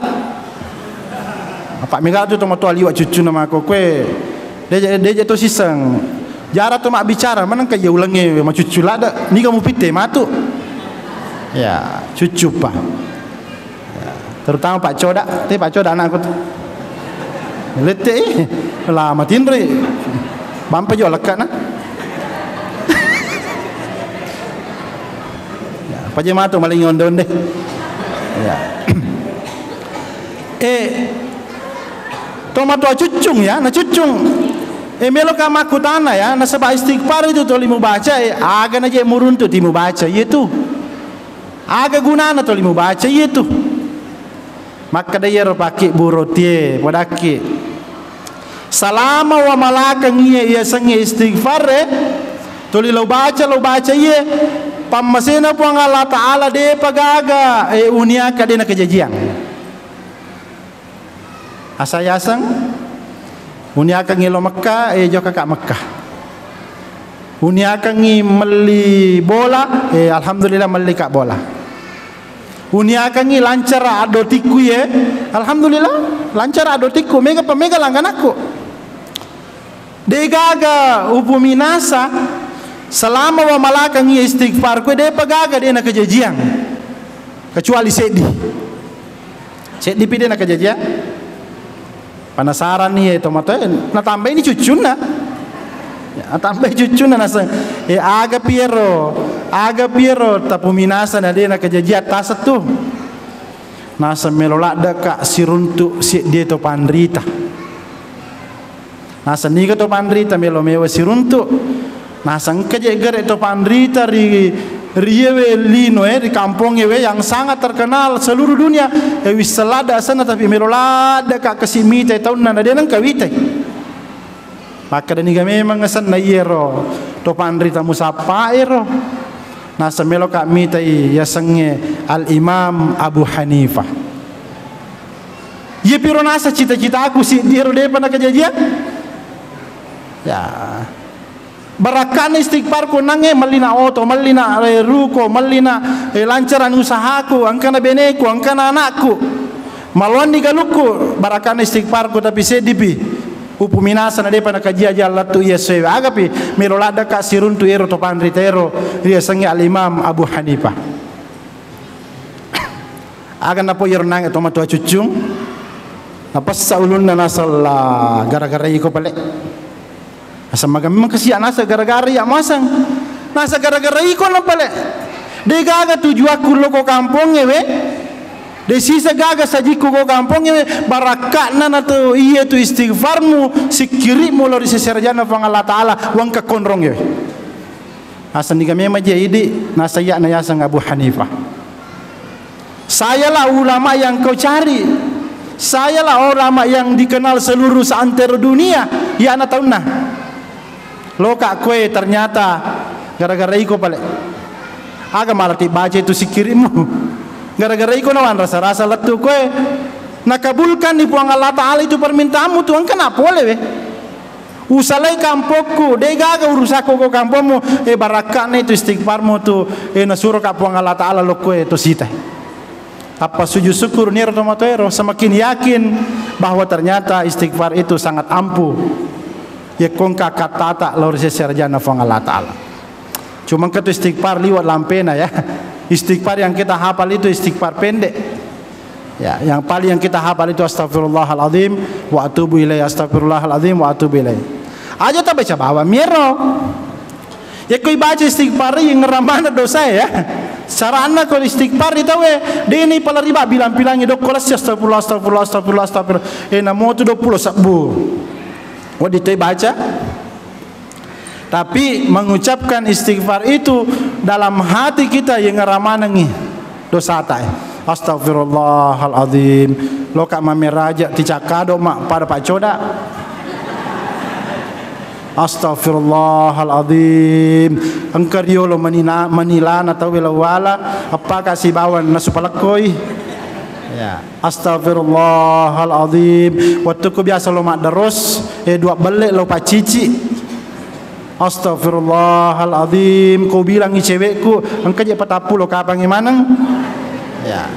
Apa mega tu tomatoa liwa cuccunna mako kue. Deje, deje to siseng. Jara to mabbicara, maneng ka iya ulengnge macuccu lada. Niga mupitte matu. Ya, cuccu pa. Ya, terutama Pak Coda, te Pak Coda anakku tu. Lette, eh, lama tinri. Bampa jo lekkana. Ya, apa je matu maling onde-onde. Ya. Eh, tomatoa cuccung ya, na cuccung. Eh, melo ka makkutana ya, nasaba istighfar itu toli mubaca, eh, aga na je muruntu ti mubaca, iya tu. Aga gunana toli mubaca, iya tu. Makkeda iyaro pakki burotie, podakki. Salama wa malakang iye, iyasengnge istighfar e, tuli lo baca, lo baca iye, pammasena Puang Allah Ta'ala depa gaga, eh, uniaka dena kejajiang. Asa yaseng, uniakangngi lo Mekka, eh, jokka ka Mekka. Uniakangngi melli bola, eh, alhamdulillah melli ka bola. Uniakangngi lancara addotikku ye, alhamdulillah, lancara addotikku, mega pa mega langganakku. Degaga upuminasa, selama wa malakang iye istighfar, kue depa gaga dena kejajiang. Kecuali seddi. Seddi pi dena kejajiang. Penasaran ni, eh, tomatoa, eh, natambai ni cuccunna. Ya, natambai cuccunna naseng, eh, aga piero, aga piero tapuminasa na dena kejajiang taseng tu. Naseng melo ladde ka siruntu seddi to panrita. Naseng niga to panrita melo mewa siruntu. Naseng engka je gere to panrita ri, ri yewe lino e, ri kampong ewe yang sangat terkenal seluruh dunia. E wisseng ladde asenna tapi melo ladde ka kasi mitai taunna na de nengka witai. Makkeda niga memang asenna iyero to panrita musappa ero. Naseng melo ka mitai yasengnge Al Imam Abu Hanifah. Iye piro nasa cita-citaku siddi ero depa na kejajiang. Ya. Barakka'na istighfarku nangnge, mellina oto, mellina, eh, ruko, mellina, eh, lancarani usahaku, engkana beneku, engkana anakku. Maloanni galukku, barakka'na istighfarku, tapi seddipi. Upu minasa na depa nakajiaji lettu iya sewe. Agapi, melo laddaka siruntu ero to panrita ero, riasengnge Al Imam Abu Hanifah. Aga napo iyaro nangnge to matoa cuccung, napessa ulunna nasella gara-gara iko pale. Aseng maga memang kasiak naseng gara-gara iya maseng. Naseng gara-gara iko na pale. De gaga tujuakku loko kampongnge we. De sisa gaga sajikku ko kampongnge we. Barakka'na na tu iya tu istighfarmu, sikkirimu lao ri sese arajanna Puang Allah Ta'ala, wengka konrongnge we. Naseng niga memang je idi, naseng iya'na yaseng Abu Hanifah. Sayalah ulama yang kau cari. Sayalah ulama yang dikenal seluruh seantero dunia. Iya'na taunna. Loka koe ternyata gara-gara iko pale. Aga mala tibbaca itu sikkirimu. Gara-gara iko nawan rasa-rasa lettu koe. Nakabulkan ni Puang Allah Ta'ala itu permintaanmu tu engka na pole we. Usalai kampokku, de gaga urusakku ko kampommu, eh, barakka'na itu istighfarmu tu, eh, nasuroka Puang Allah Ta'ala lokkoe to sita. Tappa sujud syukur niro to matoero, semakin yakin bahwa ternyata istighfar itu sangat ampuh. Yekkongka kattata lao ri sese arajanna Puang Allah Ta'ala. Cuma engka tu istighfar liwat lampena ya. Istighfar yang kita hafal itu istighfar pendek. Ya, yang paling yang kita hafal itu astagfirullahaladzim wa atubu ilaih, astagfirullahaladzim wa atubu ilaih. Aja Baca bawang miero. Yakko ibaca istighfar, yengngerang maneng dosa ya. Carana ko istighfar itu we, deni pala riba bilang-bilangi dokko lessi astagfirullah, astagfirullah, astagfirullah, astagfirullah. Eh, namo tu dua puluh sebbu. Wedding toi baca. Tapi mengucapkan istighfar itu dalam hati kita yengngerang manengi dosata, eh. Astagfirullahaladzim. Loka mameraja ticakkado ma pada paccoda. Astagfirullahaladzim. Engka riolo manina-, manilana tauwe lawala, appaka sibawang nasupalekkoi. Ya. Astagfirullahaladzim. Wettukku biasa lo maddaros, eh, dua belle lo paccici. Astagfirullahaladzim. Ko bilangi cewekku, engka je patappulo kapangi maneng. Ya.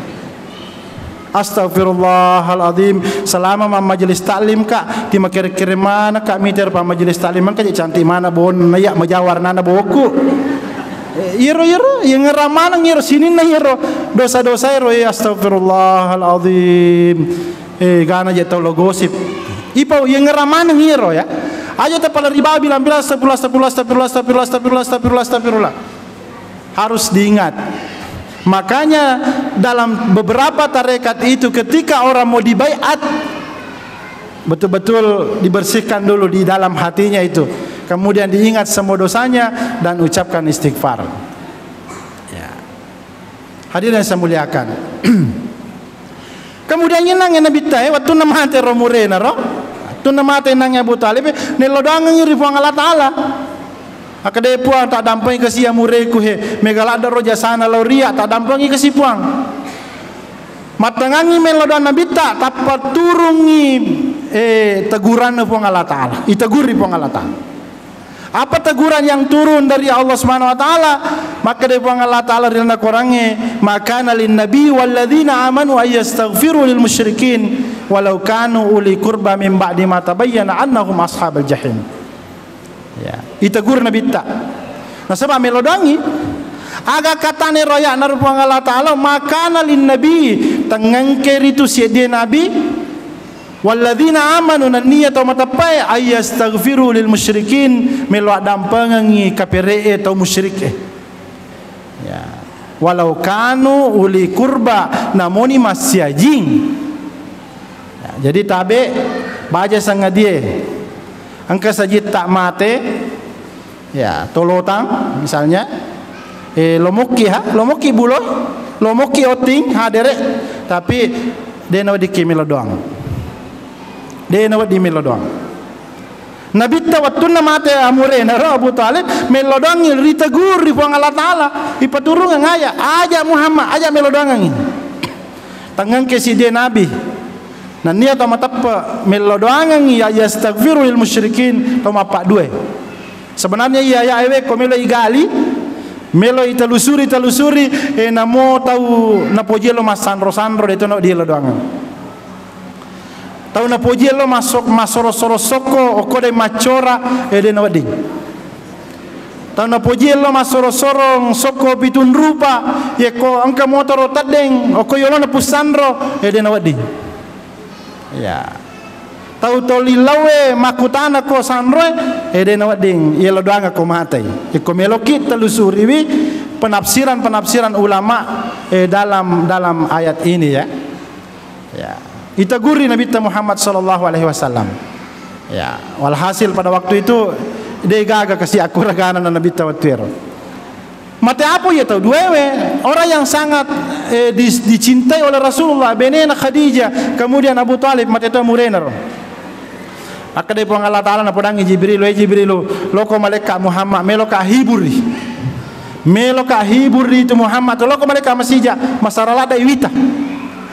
Astagfirullahaladzim. Selama ma majelis taklim, Kak, ti makere-kere mana, Kak, miter pa majelis taklim, engka je cantik mana bon, iya majawa warnana boku. Eh, iyaro, iyaro, yengngerang maneng iyaro, sininna iyaro. Dosa-dosa iyaro, eh, astagfirullahaladzim. Eh, gana je tau lo gosip. Ipa yengngerang maneng iyaro ya. Aja tapala riba bilang-bilang astagfirullah, astagfirullah, astagfirullah, astagfirullah, astagfirullah, astagfirullah, astagfirullah. Harus diingat. Makanya dalam beberapa tarekat itu ketika orang mau dibaiat, betul-betul dibersihkan dulu di dalam hatinya itu. Kemudian diingat semua dosanya dan ucapkan istighfar. Ya. Hadirin yang saya muliakan. Kemudian inang Nabitta, eh, wettunna mate ro murena ro. Wettunna mate inang Abu Thalib, eh, nello doangengngi ri Puang Allah Ta'ala. Akkeda, Puang, taddampengi kasi mureku he, mega ladde ro jasana lao ria, taddampengi kasi Puang. Mattengangngi mello doang Nabitta, tappa turungngi, eh, teguranna Puang Allah Ta'ala. Iteguri Puang Allah Ta'ala. Apa teguran yang turun dari Allah Subhanahu wa Ta'ala? Makkeda Puang Allah Ta'ala ri lalenna Korangnge, "Ma kana lin nabi walladzina amanu ay yastaghfiru lil musyrikin walau kanu uli qurba min ba'di ma tabayyana annahum ashabal jahim." Ya, itegur Nabitta. Nasaba melo doangngi, aga katane roya'na ri Puang Allah Ta'ala, "Ma kana lin nabi," tengngengke ritu seddi nabi, Walladzina amanu, nenniya tau mateppae, ayyastaghfiru lil musyrikin, melo addampengengngi kapere'e tau musyrike. Ya. Walau kanu uli kurba, namoni massiajing. Ya, jadi tabe baja sangadie. Engka sajitta mate, ya, tolotang misalnya, eh, lomokki ha, lomokki bulo, lomokki otting hadere, tapi de naweddikki melo doang. De nawedding melo doang. Nabitta wettunna mate amurena ro Abu Thalib, melo doangngi ritegur ri Puang Allah Ta'ala, ipaturungeng aya, aja Muhammad, aja melo doangengngi. Tengngengke sidie nabi. Nenniya tau mateppe, mello doangengngi ya yastaghfiru lil musyrikin, tau mappaddue. Sebenarnya iya ya ewe ko melo igali, melo itelusuri, telusuri, eh, namo tau napoji lo massanro-sanro, de tono dielo doangeng. Tau napoji lo masok, masoro-soro sokko, okko de maccora, eh, de nawedding. Tau napoji lo massoro-sorong sokko pitung rupa, yekko engka motoro teddeng, okko yolona pussanro, eh, de nawedding. Ya. Tau toli laue makkutana ko sanroe, eh, de nawedding, yelo doanga ko matei. Yekko meloki telusuriwi penafsiran-penafsiran ulama, eh, dalam, dalam ayat ini ya. Ya. Iteguri Nabitta Muhammad sallallahu alaihi wasallam. Ya, walhasil pada waktu itu de gaga kasi akkuragana na Nabitta wettuero. Mate apo iya tau duewe, orang yang sangat, eh, di-, dicintai oleh Rasulullah, benena Khadijah, kemudian Abu Thalib, mate to murena ro. Akkeda Puang Allah Ta'ala napodangi Jibril, "Wahai Jibril, loko malaika Muhammad, meloka hiburi. Meloka hiburi itu Muhammad, loko malaika masija, masara ladda iwita."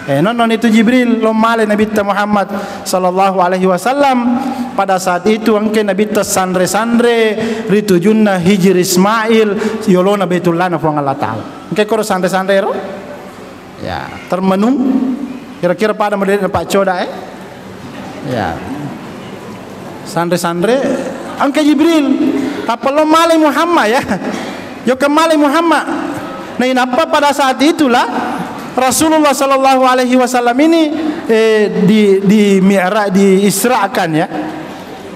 Eh, nonnon itu Jibril, lo male Nabitta Muhammad sallallahu alaihi wasallam. Pada saat itu engke Nabitta sanre-sanre ri tujunna Hijir Ismail, yolona Baitullahna Puang Allah Ta'ala. Engke koro sanre-sanre ro? Ya, termenung. Kira-kira pada model Pak Coda, eh? Ya. Sanre-sanre, engka Jibril. Tappa lo male Muhammad, ya. Jokka male Muhammad. Nah, inappa pada saat itulah Rasulullah sallallahu alaihi wasallam ini, eh, di, di mi'ra-, diisrakan, ya.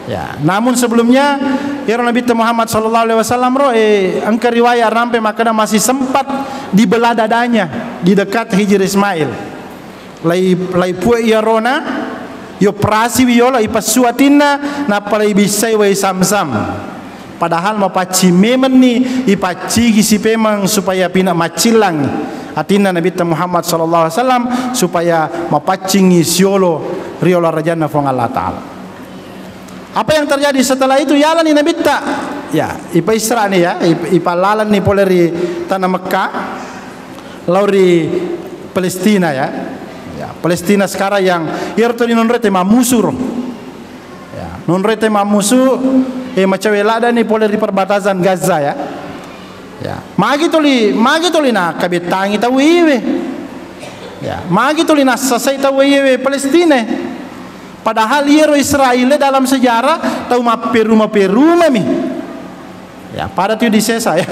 Ya, namun sebelumnya, iyaro Nabitta Muhammad sallallahu alaihi wasallam ro, eh, engka riwayat rampe makkeda masih sempat dibelah dadanya di dekat Hijr Ismail. Lai, lai pue iyarona, ioperasiwi yolo, ipessu atinna, nappa lai bissai wai Zamzam. Padahal mapaccing memenni, ipaccigisi pemeng supaya pina maccillangi atinna Nabitta Muhammad sallallahu alaihi wasallam, supaya mapaccingi siolo ri olahrajanna Fuang Allah Ta'ala. Apa yang terjadi setelah itu? Yalani Nabitta, ya, ipa Isra ni, ya, ip-, ipallalanni pole ri tanah Mekah, lao ri Palestina, ya. Ya, Palestina sekarang yang, iyaro toni nonroi te mammusu ro. Ya, nonroi te mammusu, eh, macawe ladani pole ri perbatasan Gaza, ya. Ya, magi toli, magi toli nakkabettangi tau iwe. Ya, magi toli nassasai tau iwe Palestina. Padahal iyaro Israel dalam sejarah tau mapperuma-perumami. Ya, pada tu di sesa, ya.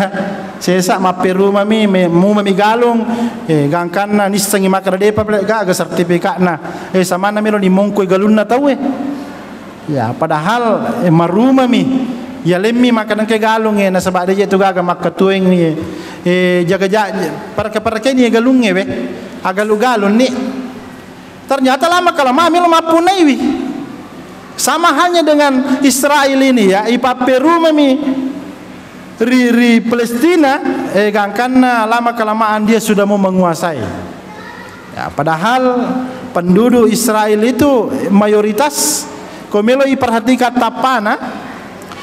Sesa mapperumami, me-, mumami galung, eh, gangkanna nissengi makkeda depa pale gaga sertifikatna. Eh, samanna melo nimongkoi galunna tauwe. Ya, padahal, eh, marumami. Yalemmi makkeda engka galung, eh, nasaba deje tu gaga makkatueng, eh, eh, jaga-jaga, parake-parake ni galungnge we. Agalu-galung ni. Ternyata lama kelamaan melo mappunaiwi. Sama halnya dengan Israel ini, ya, ipapperumami ri, ri Palestina, eh, gangkanna lama kelamaan dia sudah mau menguasai. Ya, padahal penduduk Israel itu mayoritas, ko melo iperhatikan tappana,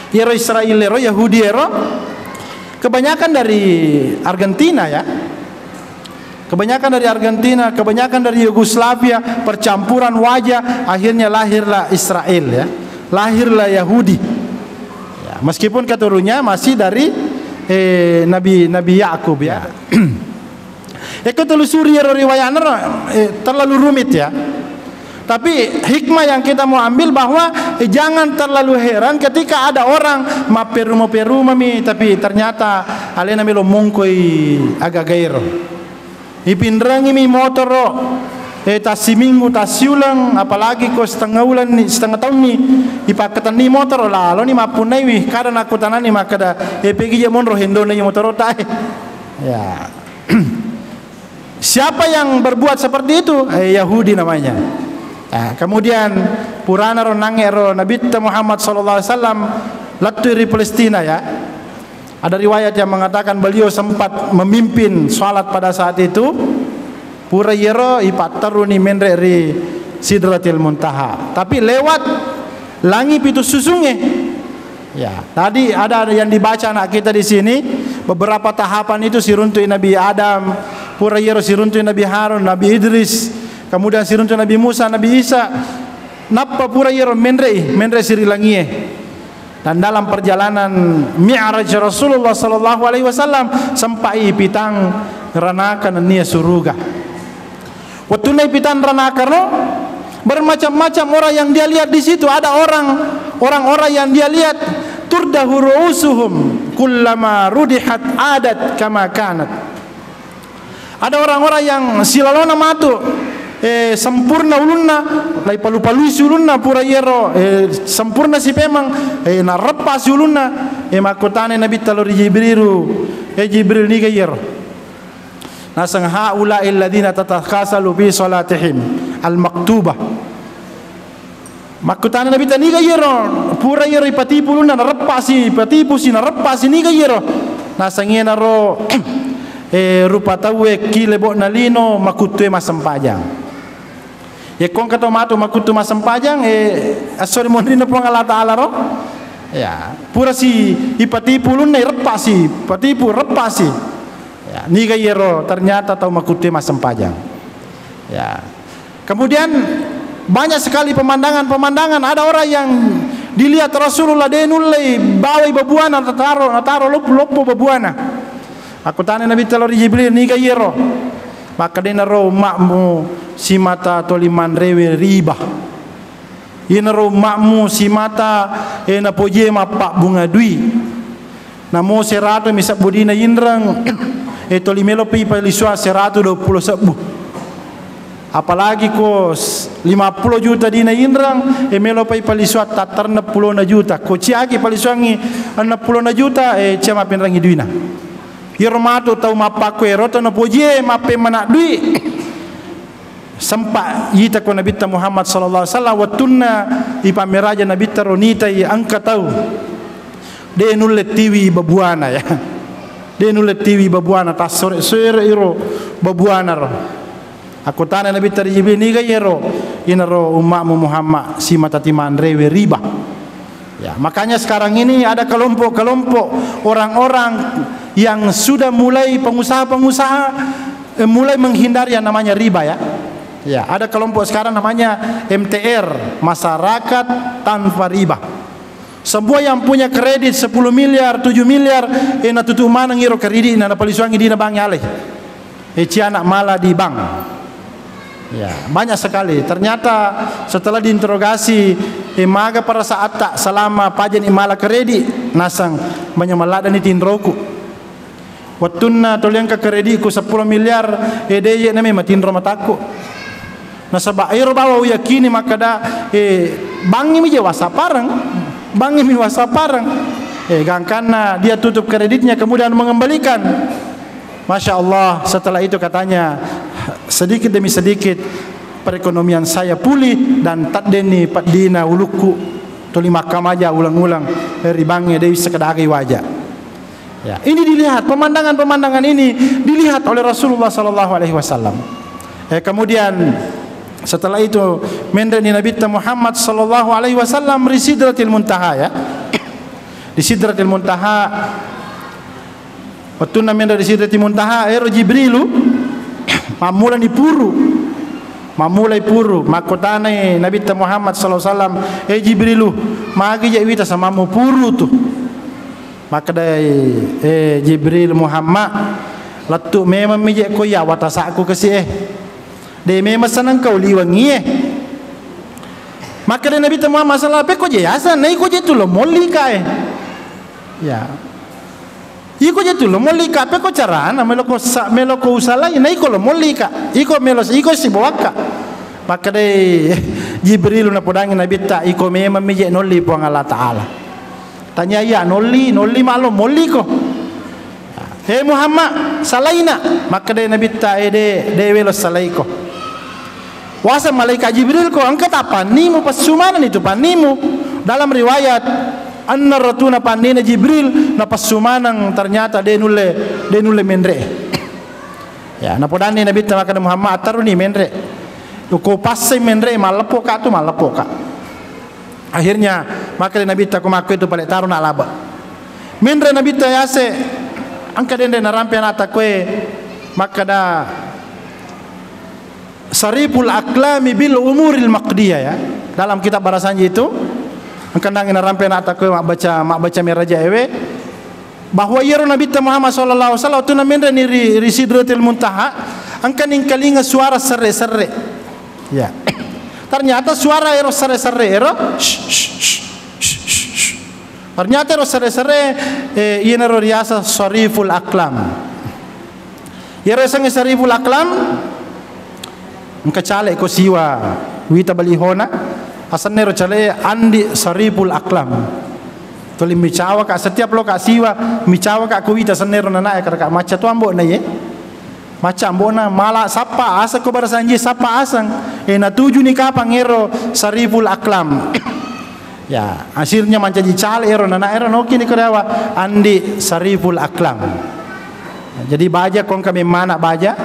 iyaro Israel ero, Yahudi ero, kebanyakan dari Argentina, ya. Kebanyakan dari Argentina, kebanyakan dari Yugoslavia, percampuran wajah, akhirnya lahirlah Israel, ya. Lahirlah Yahudi. Ya, meskipun keturunannya masih dari, eh, Nabi, Nabi Yakub, ya. Eko telusuri ero riwayatna, eh, terlalu rumit, ya. Tapi hikmah yang kita mau ambil bahwa, eh, jangan terlalu heran ketika ada orang mapperuma-perumami, tapi ternyata alena melo mongkoi aga-aga ero. Ipinrengimi motoro, eh, tassiminggu, tassiuleng, apalagi ko setengah ulenni, setengah taunni, ipakkatenni motoro, laloni mappunnaiwi, kada nakkutanani makkeda, eh, pegi je monro hendona je motorota, eh. Ya. Siapa yang berbuat seperti itu? Eh, Yahudi namanya. Nah, kemudian purana ro nangnge ro Nabitta Muhammad sallallahu alaihi wasallam lettu ri Palestina, ya. Ada riwayat yang mengatakan beliau sempat memimpin salat pada saat itu. Pura iyaro ipatteruni menre ri Sidratil Muntaha. Tapi lewat langi pitu susunge. Ya, tadi ada yang dibaca anak kita di sini, beberapa tahapan itu siruntui Nabi Adam, pura iyaro siruntui Nabi Harun, Nabi Idris, kemudian siruntui Nabi Musa, Nabi Isa. Nappa pura iyaro menrei, menre siri langie. Dan dalam perjalanan Mi'raj Rasulullah sallallahu alaihi wasallam, sempai pitang ranaka nennia suruga. Wettunna ipitang ranakaro, bermacam-macam orang yang dia lihat di situ. Ada orang, orang-orang yang dia lihat, turdahu ru'usuhum kullama rudihat adat kama kanat. Ada orang-orang yang silalona matu, eh, sempurna ulunna, lai palu-palui si ulunna pura iyaro, eh, sempurna si pemeng, eh, nareppa si ulunna, eh, makkutana Nabitta lao ri Jibrilu, eh, Jibril, niga iyaro? Naseng haula'i alladzina tatakhasalu fi salatihim al-maktubah. Makkutana Nabitta, niga iyaro? Pura iyaro ipatipu ulunna, nareppasi, ipatipusi, nareppasi, niga iyaro? Naseng iyanaro, eh, rupa tauwe ki lebo'na lino makuttue massempajang. Yekko engka tau matu makuttu massempajang, eh, esso ri monrinna Puang Allah Ta'ala ro? Ya, purasi ipatipu ulunna, ireppasi, patipu, reppasi. Ya, niga iyaro? Ternyata tau makuttue massempajang. Ya. Kemudian banyak sekali pemandangan-pemandangan. Ada orang yang dilihat Rasulullah, de nullei bawai babuana, nataro, nataro loppo, loppo babuana. Makkutana Nabitta lao ri Jibril, niga iyaro? Makkedai, iyanaro umma'mu simata toli manrewe riba. Iyanaro umma'mu simata, eh, napojie mappabbunga dui. Namo seratu mi sebbu dina inreng, eh, toli melopi palisuang seratu duappulo sebbu. Apalagi ko s-, lima pulo juta dina inrang, e, melo pai palisuang tattarna pulona juta. Ko ciaki palisuangi enneng pulona juta, e, cia mapinrangi duina. Iyaro matu tau mappakkuero tau napojie mappemmana dui. Sempa ita ko Nabitta Muhammad sallallahu alaihi wasallam, wettunna ipammeraja Nabitta ro nitai engka tau. De nulle tiwi babuana, ya. De nulle tiwi babuana, tassore-sore iro babuana ro. Akkutana Nabitta ri Jibril, "Niga iyaro?" "Inaro umma'mu Muhammad simata timanrewe riba." Ya, makanya sekarang ini ada kelompok-kelompok orang-orang yang sudah mulai pengusaha-pengusaha, eh, mulai menghindari yang namanya riba, ya. Ya, ada kelompok sekarang namanya M T R, masyarakat tanpa riba. Semua yang punya kredit sepuluh miliar, tujuh miliar, eh, natutup maneng iro kredit na napalisuangi dina bank alai. Eh, ciana mala di bank. Ya, banyak sekali. Ternyata setelah diinterogasi, eh, maga perasaatta selama pajani mala kredit, nasang manyamaladani tinroku. Wettunna tuli engka kreditku seppulo miliar, eh, de ye name matinro matakku. Nasaba ero bawa uyakini makkada, eh, bangngi mi je wassapareng, bangngi mi wassapareng. Eh, gangkanna dia tutup kreditnya kemudian mengembalikan. Masya Allah, setelah itu katanya sedikit demi sedikit perekonomian saya pulih dan taddenni peddina ulukku tuli makkamaja ulang-ulang ri bangnge de wisseng kada aga iwaja. Ya, ini dilihat, pemandangan-pemandangan ini dilihat oleh Rasulullah sallallahu alaihi wasallam. Eh, kemudian setelah itu menre ni Nabitta Muhammad sallallahu alaihi wasallam ri Sidratil Muntaha, ya. Di Sidratil Muntaha, wettunna menre di Sidratil Muntaha, ero Jibrilu mammulani puru. Mammulai puru, makkutanai Nabitta Muhammad sallallahu alaihi wasallam, "Eh Jibrilu, magi je wita samammu puru tu?" Makkedai, "Eh, Jibril Muhammad, lettu memang mi je ko iya watasakku kasi eh. De memang seneng kau liwangi eh." Makkedai Nabitta Muhammad sallallahu alaihi wasallam, "Pekko je yaseng, naiko je tu lo molli ka eh." Ya. "Iko je tu lo molli ka, pekko carana melo ko sa-, melo ko usalai, naiko lo molli ka. Iko melo, iko sibawakka." Makkedai Jibril napodangi Nabitta, "Iko memang mi je nolli Puang Allah Ta'ala." Tanya iya, "Nolli, nolli ma lo molliko?" "Eh Muhammad, salaina." Makkedai Nabitta, "Eh de, de welo salaiko. Waseng malaikat Jibril ko engka ta pannimu, pessu maneng itu pannimu." Dalam riwayat, enna ratuna pannina Jibril, napessu maneng, ternyata de nulle, de nulle menre. Ya, napodanni Nabitta makkeda, "Muhammad, atteruni menre. Ko passai menre, malleppo ka tu, malleppo ka." Akhirnya, makkeda Nabitta, "Ko makko itu pale taruna labe." Menre Nabitta yase, engka denre narampe anakta koe, makkeda, "Sariful aklami bil umuril maqdiyah," ya. Dalam kitab Barasanji itu, engka nangi narampe anakta koe mabbaca, mabbaca meraja ewe, bahwa iyaro Nabitta Muhammad sallallahu alaihi wasallam, wettunna menreni ri, ri Sidratil Muntaha, engka ningkalinga suara serre-serre. Ya. Ternyata suara ero serre-serre ero, ternyata ero serre-serre, eh, iyanaro riaseng Sariful Aklam. Iyaro yasengnge Sariful Aklam, engka caleg ko siwa wita balihona, asenna ero caleg Andi Sariful Aklam. Tuli micawa ka, setiap lo ka siwa, micawa ka ko wita, asenna ero nanae, kada ka macca tu ambo'na ye. Macca ambo'na, mala sappa aseng ko Barasanji, sappa aseng. Eh, natujuni kapang ero Sariful Aklam. Ya, hasilnya mancaji caleg ero nanae ero, noki ni koreawa Andi Sariful Aklam. Jadi baja ko engka memmana baja,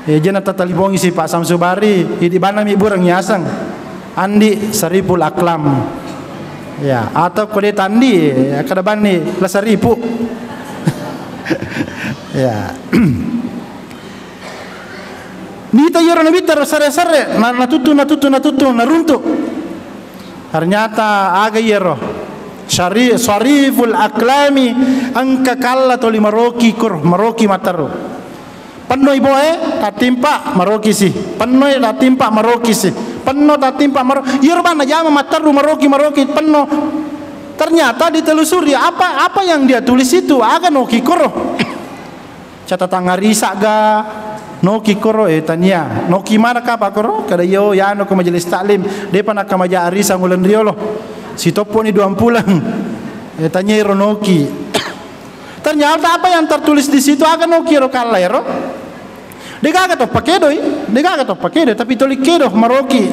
eh, jena tatalipongi si Pak Samsubari, idi bana mi bureng yaseng Andi Sariful Aklam. Ya, atau ko de tandi, ya, kada banni La Saripu. Ya. Nita iyaro Nabitta ro sare-sare, na-, natuttu, natuttu, natuttu, naruntu. Ternyata aga iyaro? Syari-, Sariful Aklami, engka kalla toli maroki kuro, maroki matteru. Pennoi boe, tattimpa, maroki si. Pennoi tattimpa, maroki si. Penno tattimpa, maro-, iyaro bana jama matteru, maroki, maroki, penno. Ternyata ditelusuri apa, apa yang dia tulis itu, aga noki kuro. Catatan arisa ga, Noki koro, eh, tania. Noki mana kapa koro? Kada iyo, yano ko majelis taklim. Depa nakamaja arisang uleng riolo. Sitopponi duang pulang. Eh, tania iro noki. Ternyata apa yang tertulis di situ, aga noki ro kalla ero? Degaga to pakedoi, degaga to pakedo, tapi toli kedo maroki.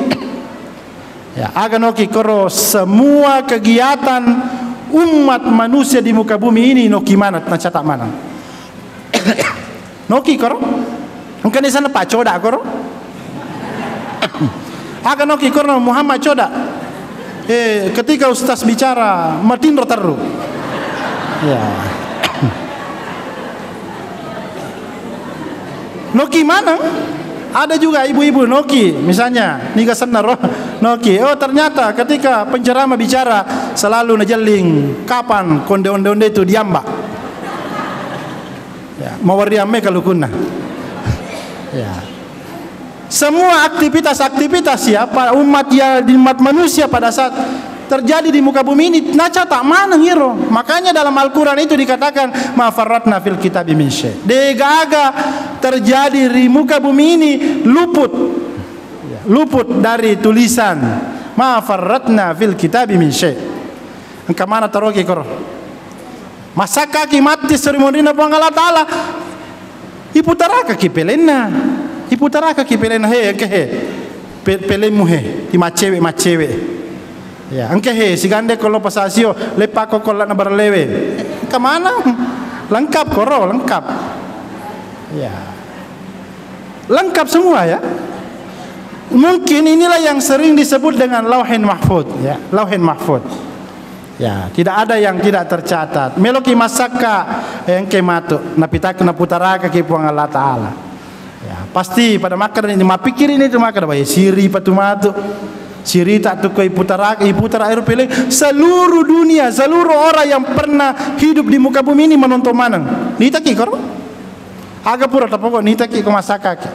Ya, aga noki koro semua kegiatan umat manusia di muka bumi ini noki mana, nacatat mana? Noki koro? Engka ni sana Pak Coda koro? Aga noki koro Muhammad Coda? Eh, ketika ustaz bicara, matinro terru. Ya. Noki maneng, ada juga ibu-ibu noki, misalnya, niga senna ro, noki. Oh, ternyata ketika penceramah bicara, selalu najelling, kapan konde onde-onde itu diambak. Ya, mawariamme kalukunna. Ya. Semua aktivitas-aktivitas ya, pa-, umat ya, di umat manusia pada saat terjadi di muka bumi ini, nacatat maneng iro. Makanya dalam Al-Quran itu dikatakan, "Ma farratna fil kitabi min syai." Degaga terjadi di muka bumi ini luput. Ya, luput dari tulisan. "Ma farratna fil kitabi min syai." Engka mana taroki koro? Masakkaki matti seri monrinna Puang Allah Ta'ala. Iputarakaki pelenna. Iputarakaki pelenna, he, engke he. Pe-, pelemmu he, ti maccewe-maccewe. Ya, engke he, sigande ko lo pasasio, leppa ko kolla na baralewe. Engka mana? Lengkap koro, lengkap. Ya. Lengkap semua ya. Mungkin inilah yang sering disebut dengan Lauhin Mahfud ya, Lauhin Mahfud. Ya, tidak ada yang tidak tercatat. Meloki massakka, eh, engke matu, napitak-, naputarakaki Puang Allah Ta'ala. Ya, pasti pada makkeda ni, mappikiri ni tu makkeda, "Wah, siri patu matu." Sirita tu ko iputaraka, iputara ero pele seluruh dunia, seluruh orang yang pernah hidup di muka bumi ini menonton maneng. Nitaki koro? Aga pura tapoko nitaki ko massakaki.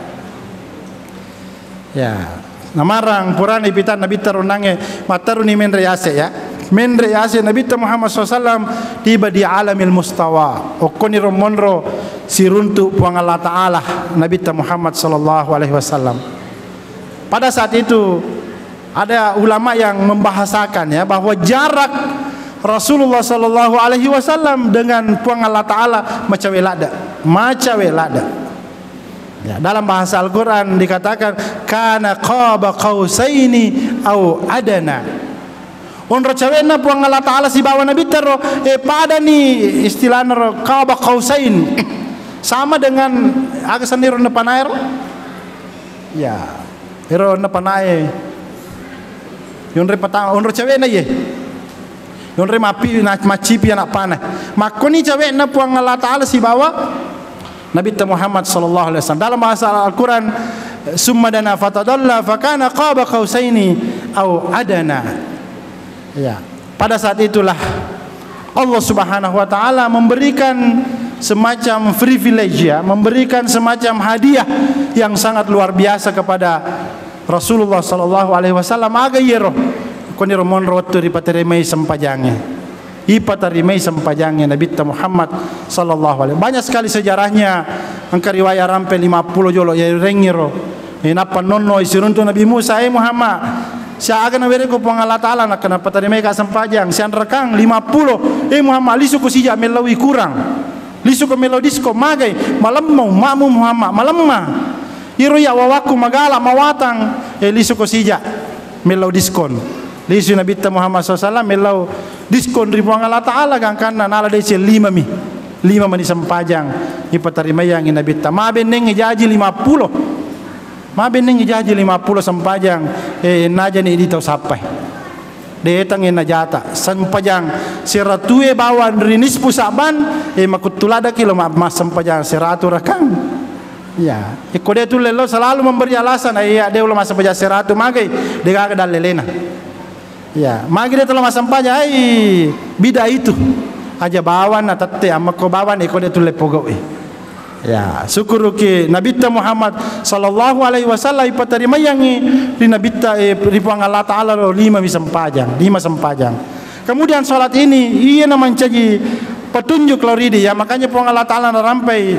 Ya. Namarang purani pitan Nabitta ronnangnge, matteruni menre yase ya. Menre yase Nabitta Muhammad sallallahu alaihi wasallam tiba di alamil mustawa. Okkoni ro monro siruntu Puang Allah Ta'ala Nabitta Muhammad sallallahu alaihi wasallam. Pada saat itu ada ulama yang membahasakan ya bahwa jarak Rasulullah sallallahu alaihi wasallam dengan Puang Allah Ta'ala macawe ladde, macawe ladde. Ya, dalam bahasa Al-Quran dikatakan, "Kana qaba qausaini au adana." Onro cawenna Puang Allah Ta'ala sibawa Nabitta ro, eh, padani istilahna ro, qaba qausain. Sama dengan, aga senniro na panae ro? Ya, ero na panae. Yonre pata-, onro cawenna ye. Yonre mapi, na-, macipi anak panah. Makkoni cawenna Puang Allah Ta'ala sibawa Nabitta Muhammad sallallahu alaihi wasallam. Dalam bahasa Al-Quran, "Summa dana fatadalla fakana qaba qausaini au adana." Ya. Pada saat itulah Allah Subhanahu wa Ta'ala memberikan semacam privilege, ya, memberikan semacam hadiah yang sangat luar biasa kepada Rasulullah sallallahu alaihi wasallam. Aga iyaro? Koniro monro wettu ripaterimai sempajangnge. Ipatarimai sempajangnge Nabitta Muhammad sallallahu alaihi. Banyak sekali sejarahnya. Engka riwayat rampe lima puluh jolo ya rengiro. Eh, nappa nonno isiruntu Nabi Musa, "Eh Muhammad, siaga nawereko Puang Allah Ta'ala nakkana patarimai ka sempajang, sianrakang lima puluh. Eh Muhammad, lisuko sija mellau ikurang. Lisuko mellau disko, magai, malemma ummamu Muhammad, malemma. Iro ya wawakku magala mawatang, eh lisuko sija." Mellau diskon. Lisu Nabitta Muhammad sallallahu alaihi wasallam mellau diskon ri Puang Allah Ta'ala, gangkanna nala deceng lima mi. Lima mani sempajang ipatarimaiyangi Nabitta. Mabenneng jaji lima puluh. Mabenneng jaji lima puluh sempajang, eh, najani di tau sappai. Detang najata. Sempajang seratue bawang ri nisfu Sa'ban, eh, makuttuladaki lo ma-, massempajang seratu rakang. Ya, iko de tulle lo selalu memberi alasan, "Ai, iya, de ulo massempajang seratu magai, de gaga dallelena." Ya, magi de telo massempajang, ai, bida itu. Aja bawang na tette, amma ko bawang iko de tulle pogau, eh. Ya, syukuruki Nabitta Muhammad sallallahu alaihi wasallam ipatarimaiyangi ri Nabitta, eh, ri Puang Allah Ta'ala lo lima mi sempajang, lima sempajang. Kemudian salat ini, iya na mancaji petunjuk lo ridi, ya, makanya Puang Allah Ta'ala narampai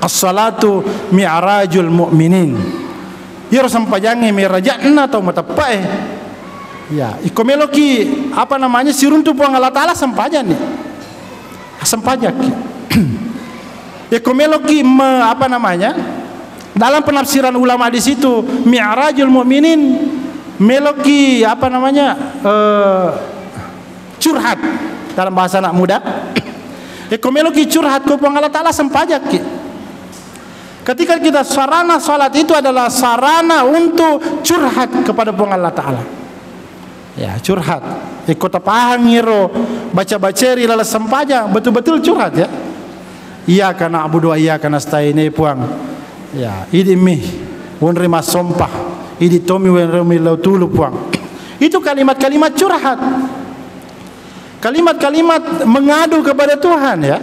As-salatu mi'rajul mu'minin. Iyaro sempajangnge meraja'na tau mateppe'e. Ya, iko meloki, apa namanya, siruntu Puang Allah Ta'ala, sempajanni. Sempajakki. Iko meloki me-, apa namanya, dalam penafsiran ulama di situ, mi'rajul mu'minin, meloki, apa namanya, eh, curhat dalam bahasa anak muda. Iko meloki curhat ko Puang Allah Ta'ala, sempajakki. Ketika kita, sarana salat itu adalah sarana untuk curhat kepada Puang Allah Ta'ala. Ya, curhat. Iko tapahang iro baca-baca ri laleng sempajang, betul-betul curhat, ya. Iyyaka na'budu wa iyyaka nasta'in, eh, Puang. Ya, idi mi wonri massompa, idi tomi wonri millau tulu, Puang. Itu kalimat-kalimat curhat. Kalimat-kalimat mengadu kepada Tuhan, ya.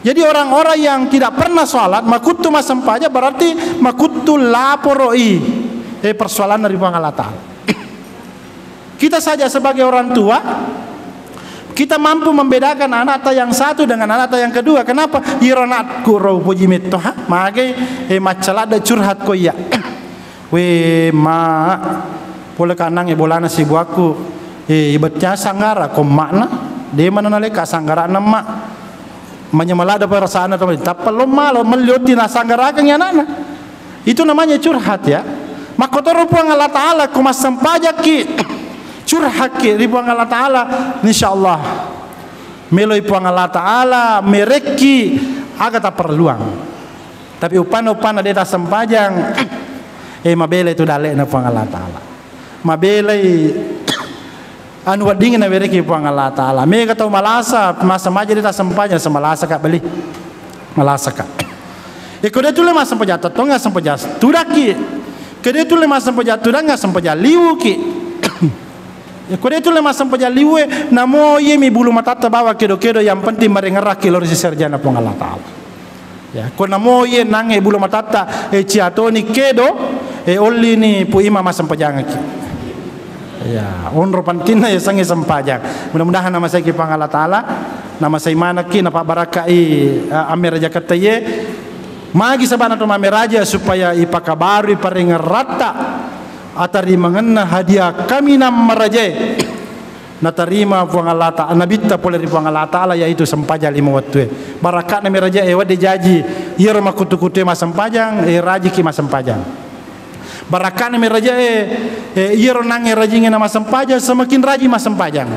Jadi orang-orang yang tidak pernah sholat, makuttu massempajang, berarti makuttu laporoi, eh, persoalan dari Puang Allah Ta'ala. Kita saja sebagai orang tua, kita mampu membedakan anakta yang satu dengan anakta yang kedua. Kenapa? Iro anakku ro upoji metto, ha? Magai, eh, maccaladde curhat ko iya. We, Ma, pole kanangnge bolana sibuakku. Eh, ibetnya sanggara ko makna. De mana naleka sanggarana, Ma. Manyamala ada perasaanna to, tappa lo malo mellioti nasanggarakeng anakna. Itu namanya curhat, ya. Makkotoro Puang Allah Ta'ala, ko massempajakki, curhakki ri Puang Allah Ta'ala, insyaallah meloi Puang Allah Ta'ala merekki aga taperluang. Tapi uppanna-uppanna de tassempajang, eh, mabelai tu dalle'na Puang Allah Ta'ala. Mabelai anu weddingngi nawerekki Puang Allah Ta'ala. Mega tau malasa, massempajang de tassempajang, semalasaka beli. Malasaka. Iko de tulle massempajang tottongnga, sempajang tudakki. Ke de tulle massempajang tudangnga, sempajang liwuki. Iko de tulle massempajang liwe, namo iye mi bulu matatta bawa kedo-kedo, yang penting marengerakki lao ri sesena ri ajana Puang Allah Ta'ala. Ya, ko namo iye nangnge bulu matatta, eh, ciatoni kedo, eh, ollini Pu Imang massempajangekki. Ya, onro pentingna yasengnge sempajang. Mudah-mudahan namaseiki Puang Allah Ta'ala, namasei manekki, napabbarakkai, eh, ammerajaketta iye. Magi sabana to mammeraja supaya ipakabarui paringeratta atarimangenna hadiah kaminang marajae. Natarima Puang Allah Ta'ala, Nabitta pole ri Puang Allah Ta'ala, yaitu sempajang lima wettue. Barakka'na mi rajae, wedding jaji iyaro makkutu-kutue massempajang, eh, rajiki massempajang. Barakka'na mi rajae, eh, iyaro nangnge rajingnge namassempajang, semakin rajin massempajang.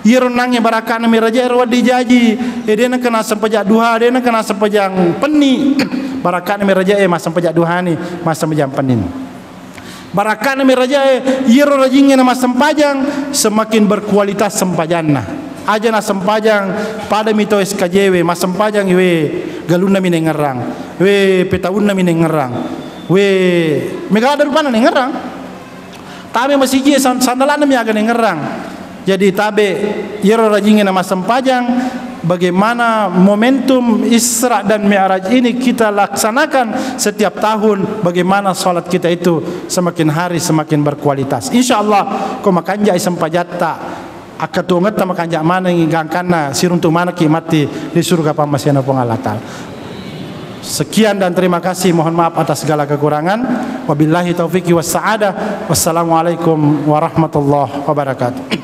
Iyaro nangnge barakka'na mi rajae ro wedding jaji, eh, de nengka nassempajang duha, de nengka nassempajang penni. Barakka'na mi rajae massempajang duhani, massempajang pennini. Barakka'na mi rajae, iyaro rajingnge namassempajang, semakin berkualitas sempajanna. Aja nassempajang, padami to S K J we, massempajang we, galunna mi nengngerang, we, petaunna mi nengngerang, we, mega ladde rupanna nengngerang. Tabe masiji san-, sandalanna mi aga nengngerang. Jadi tabe, iyaro rajingnge namassempajang, bagaimana momentum Isra dan Mi'raj ini kita laksanakan setiap tahun, bagaimana salat kita itu semakin hari semakin berkualitas. Insya Allah, ko makanjai sempajatta, akkatuwongetta makanja manengngi gangkanna siruntu manekki matti ri surga pammasena Puang Allah Ta'ala. Sekian dan terima kasih. Mohon maaf atas segala kekurangan. Wabillahi taufiqi wassa'adah. Wassalamualaikum warahmatullahi wabarakatuh.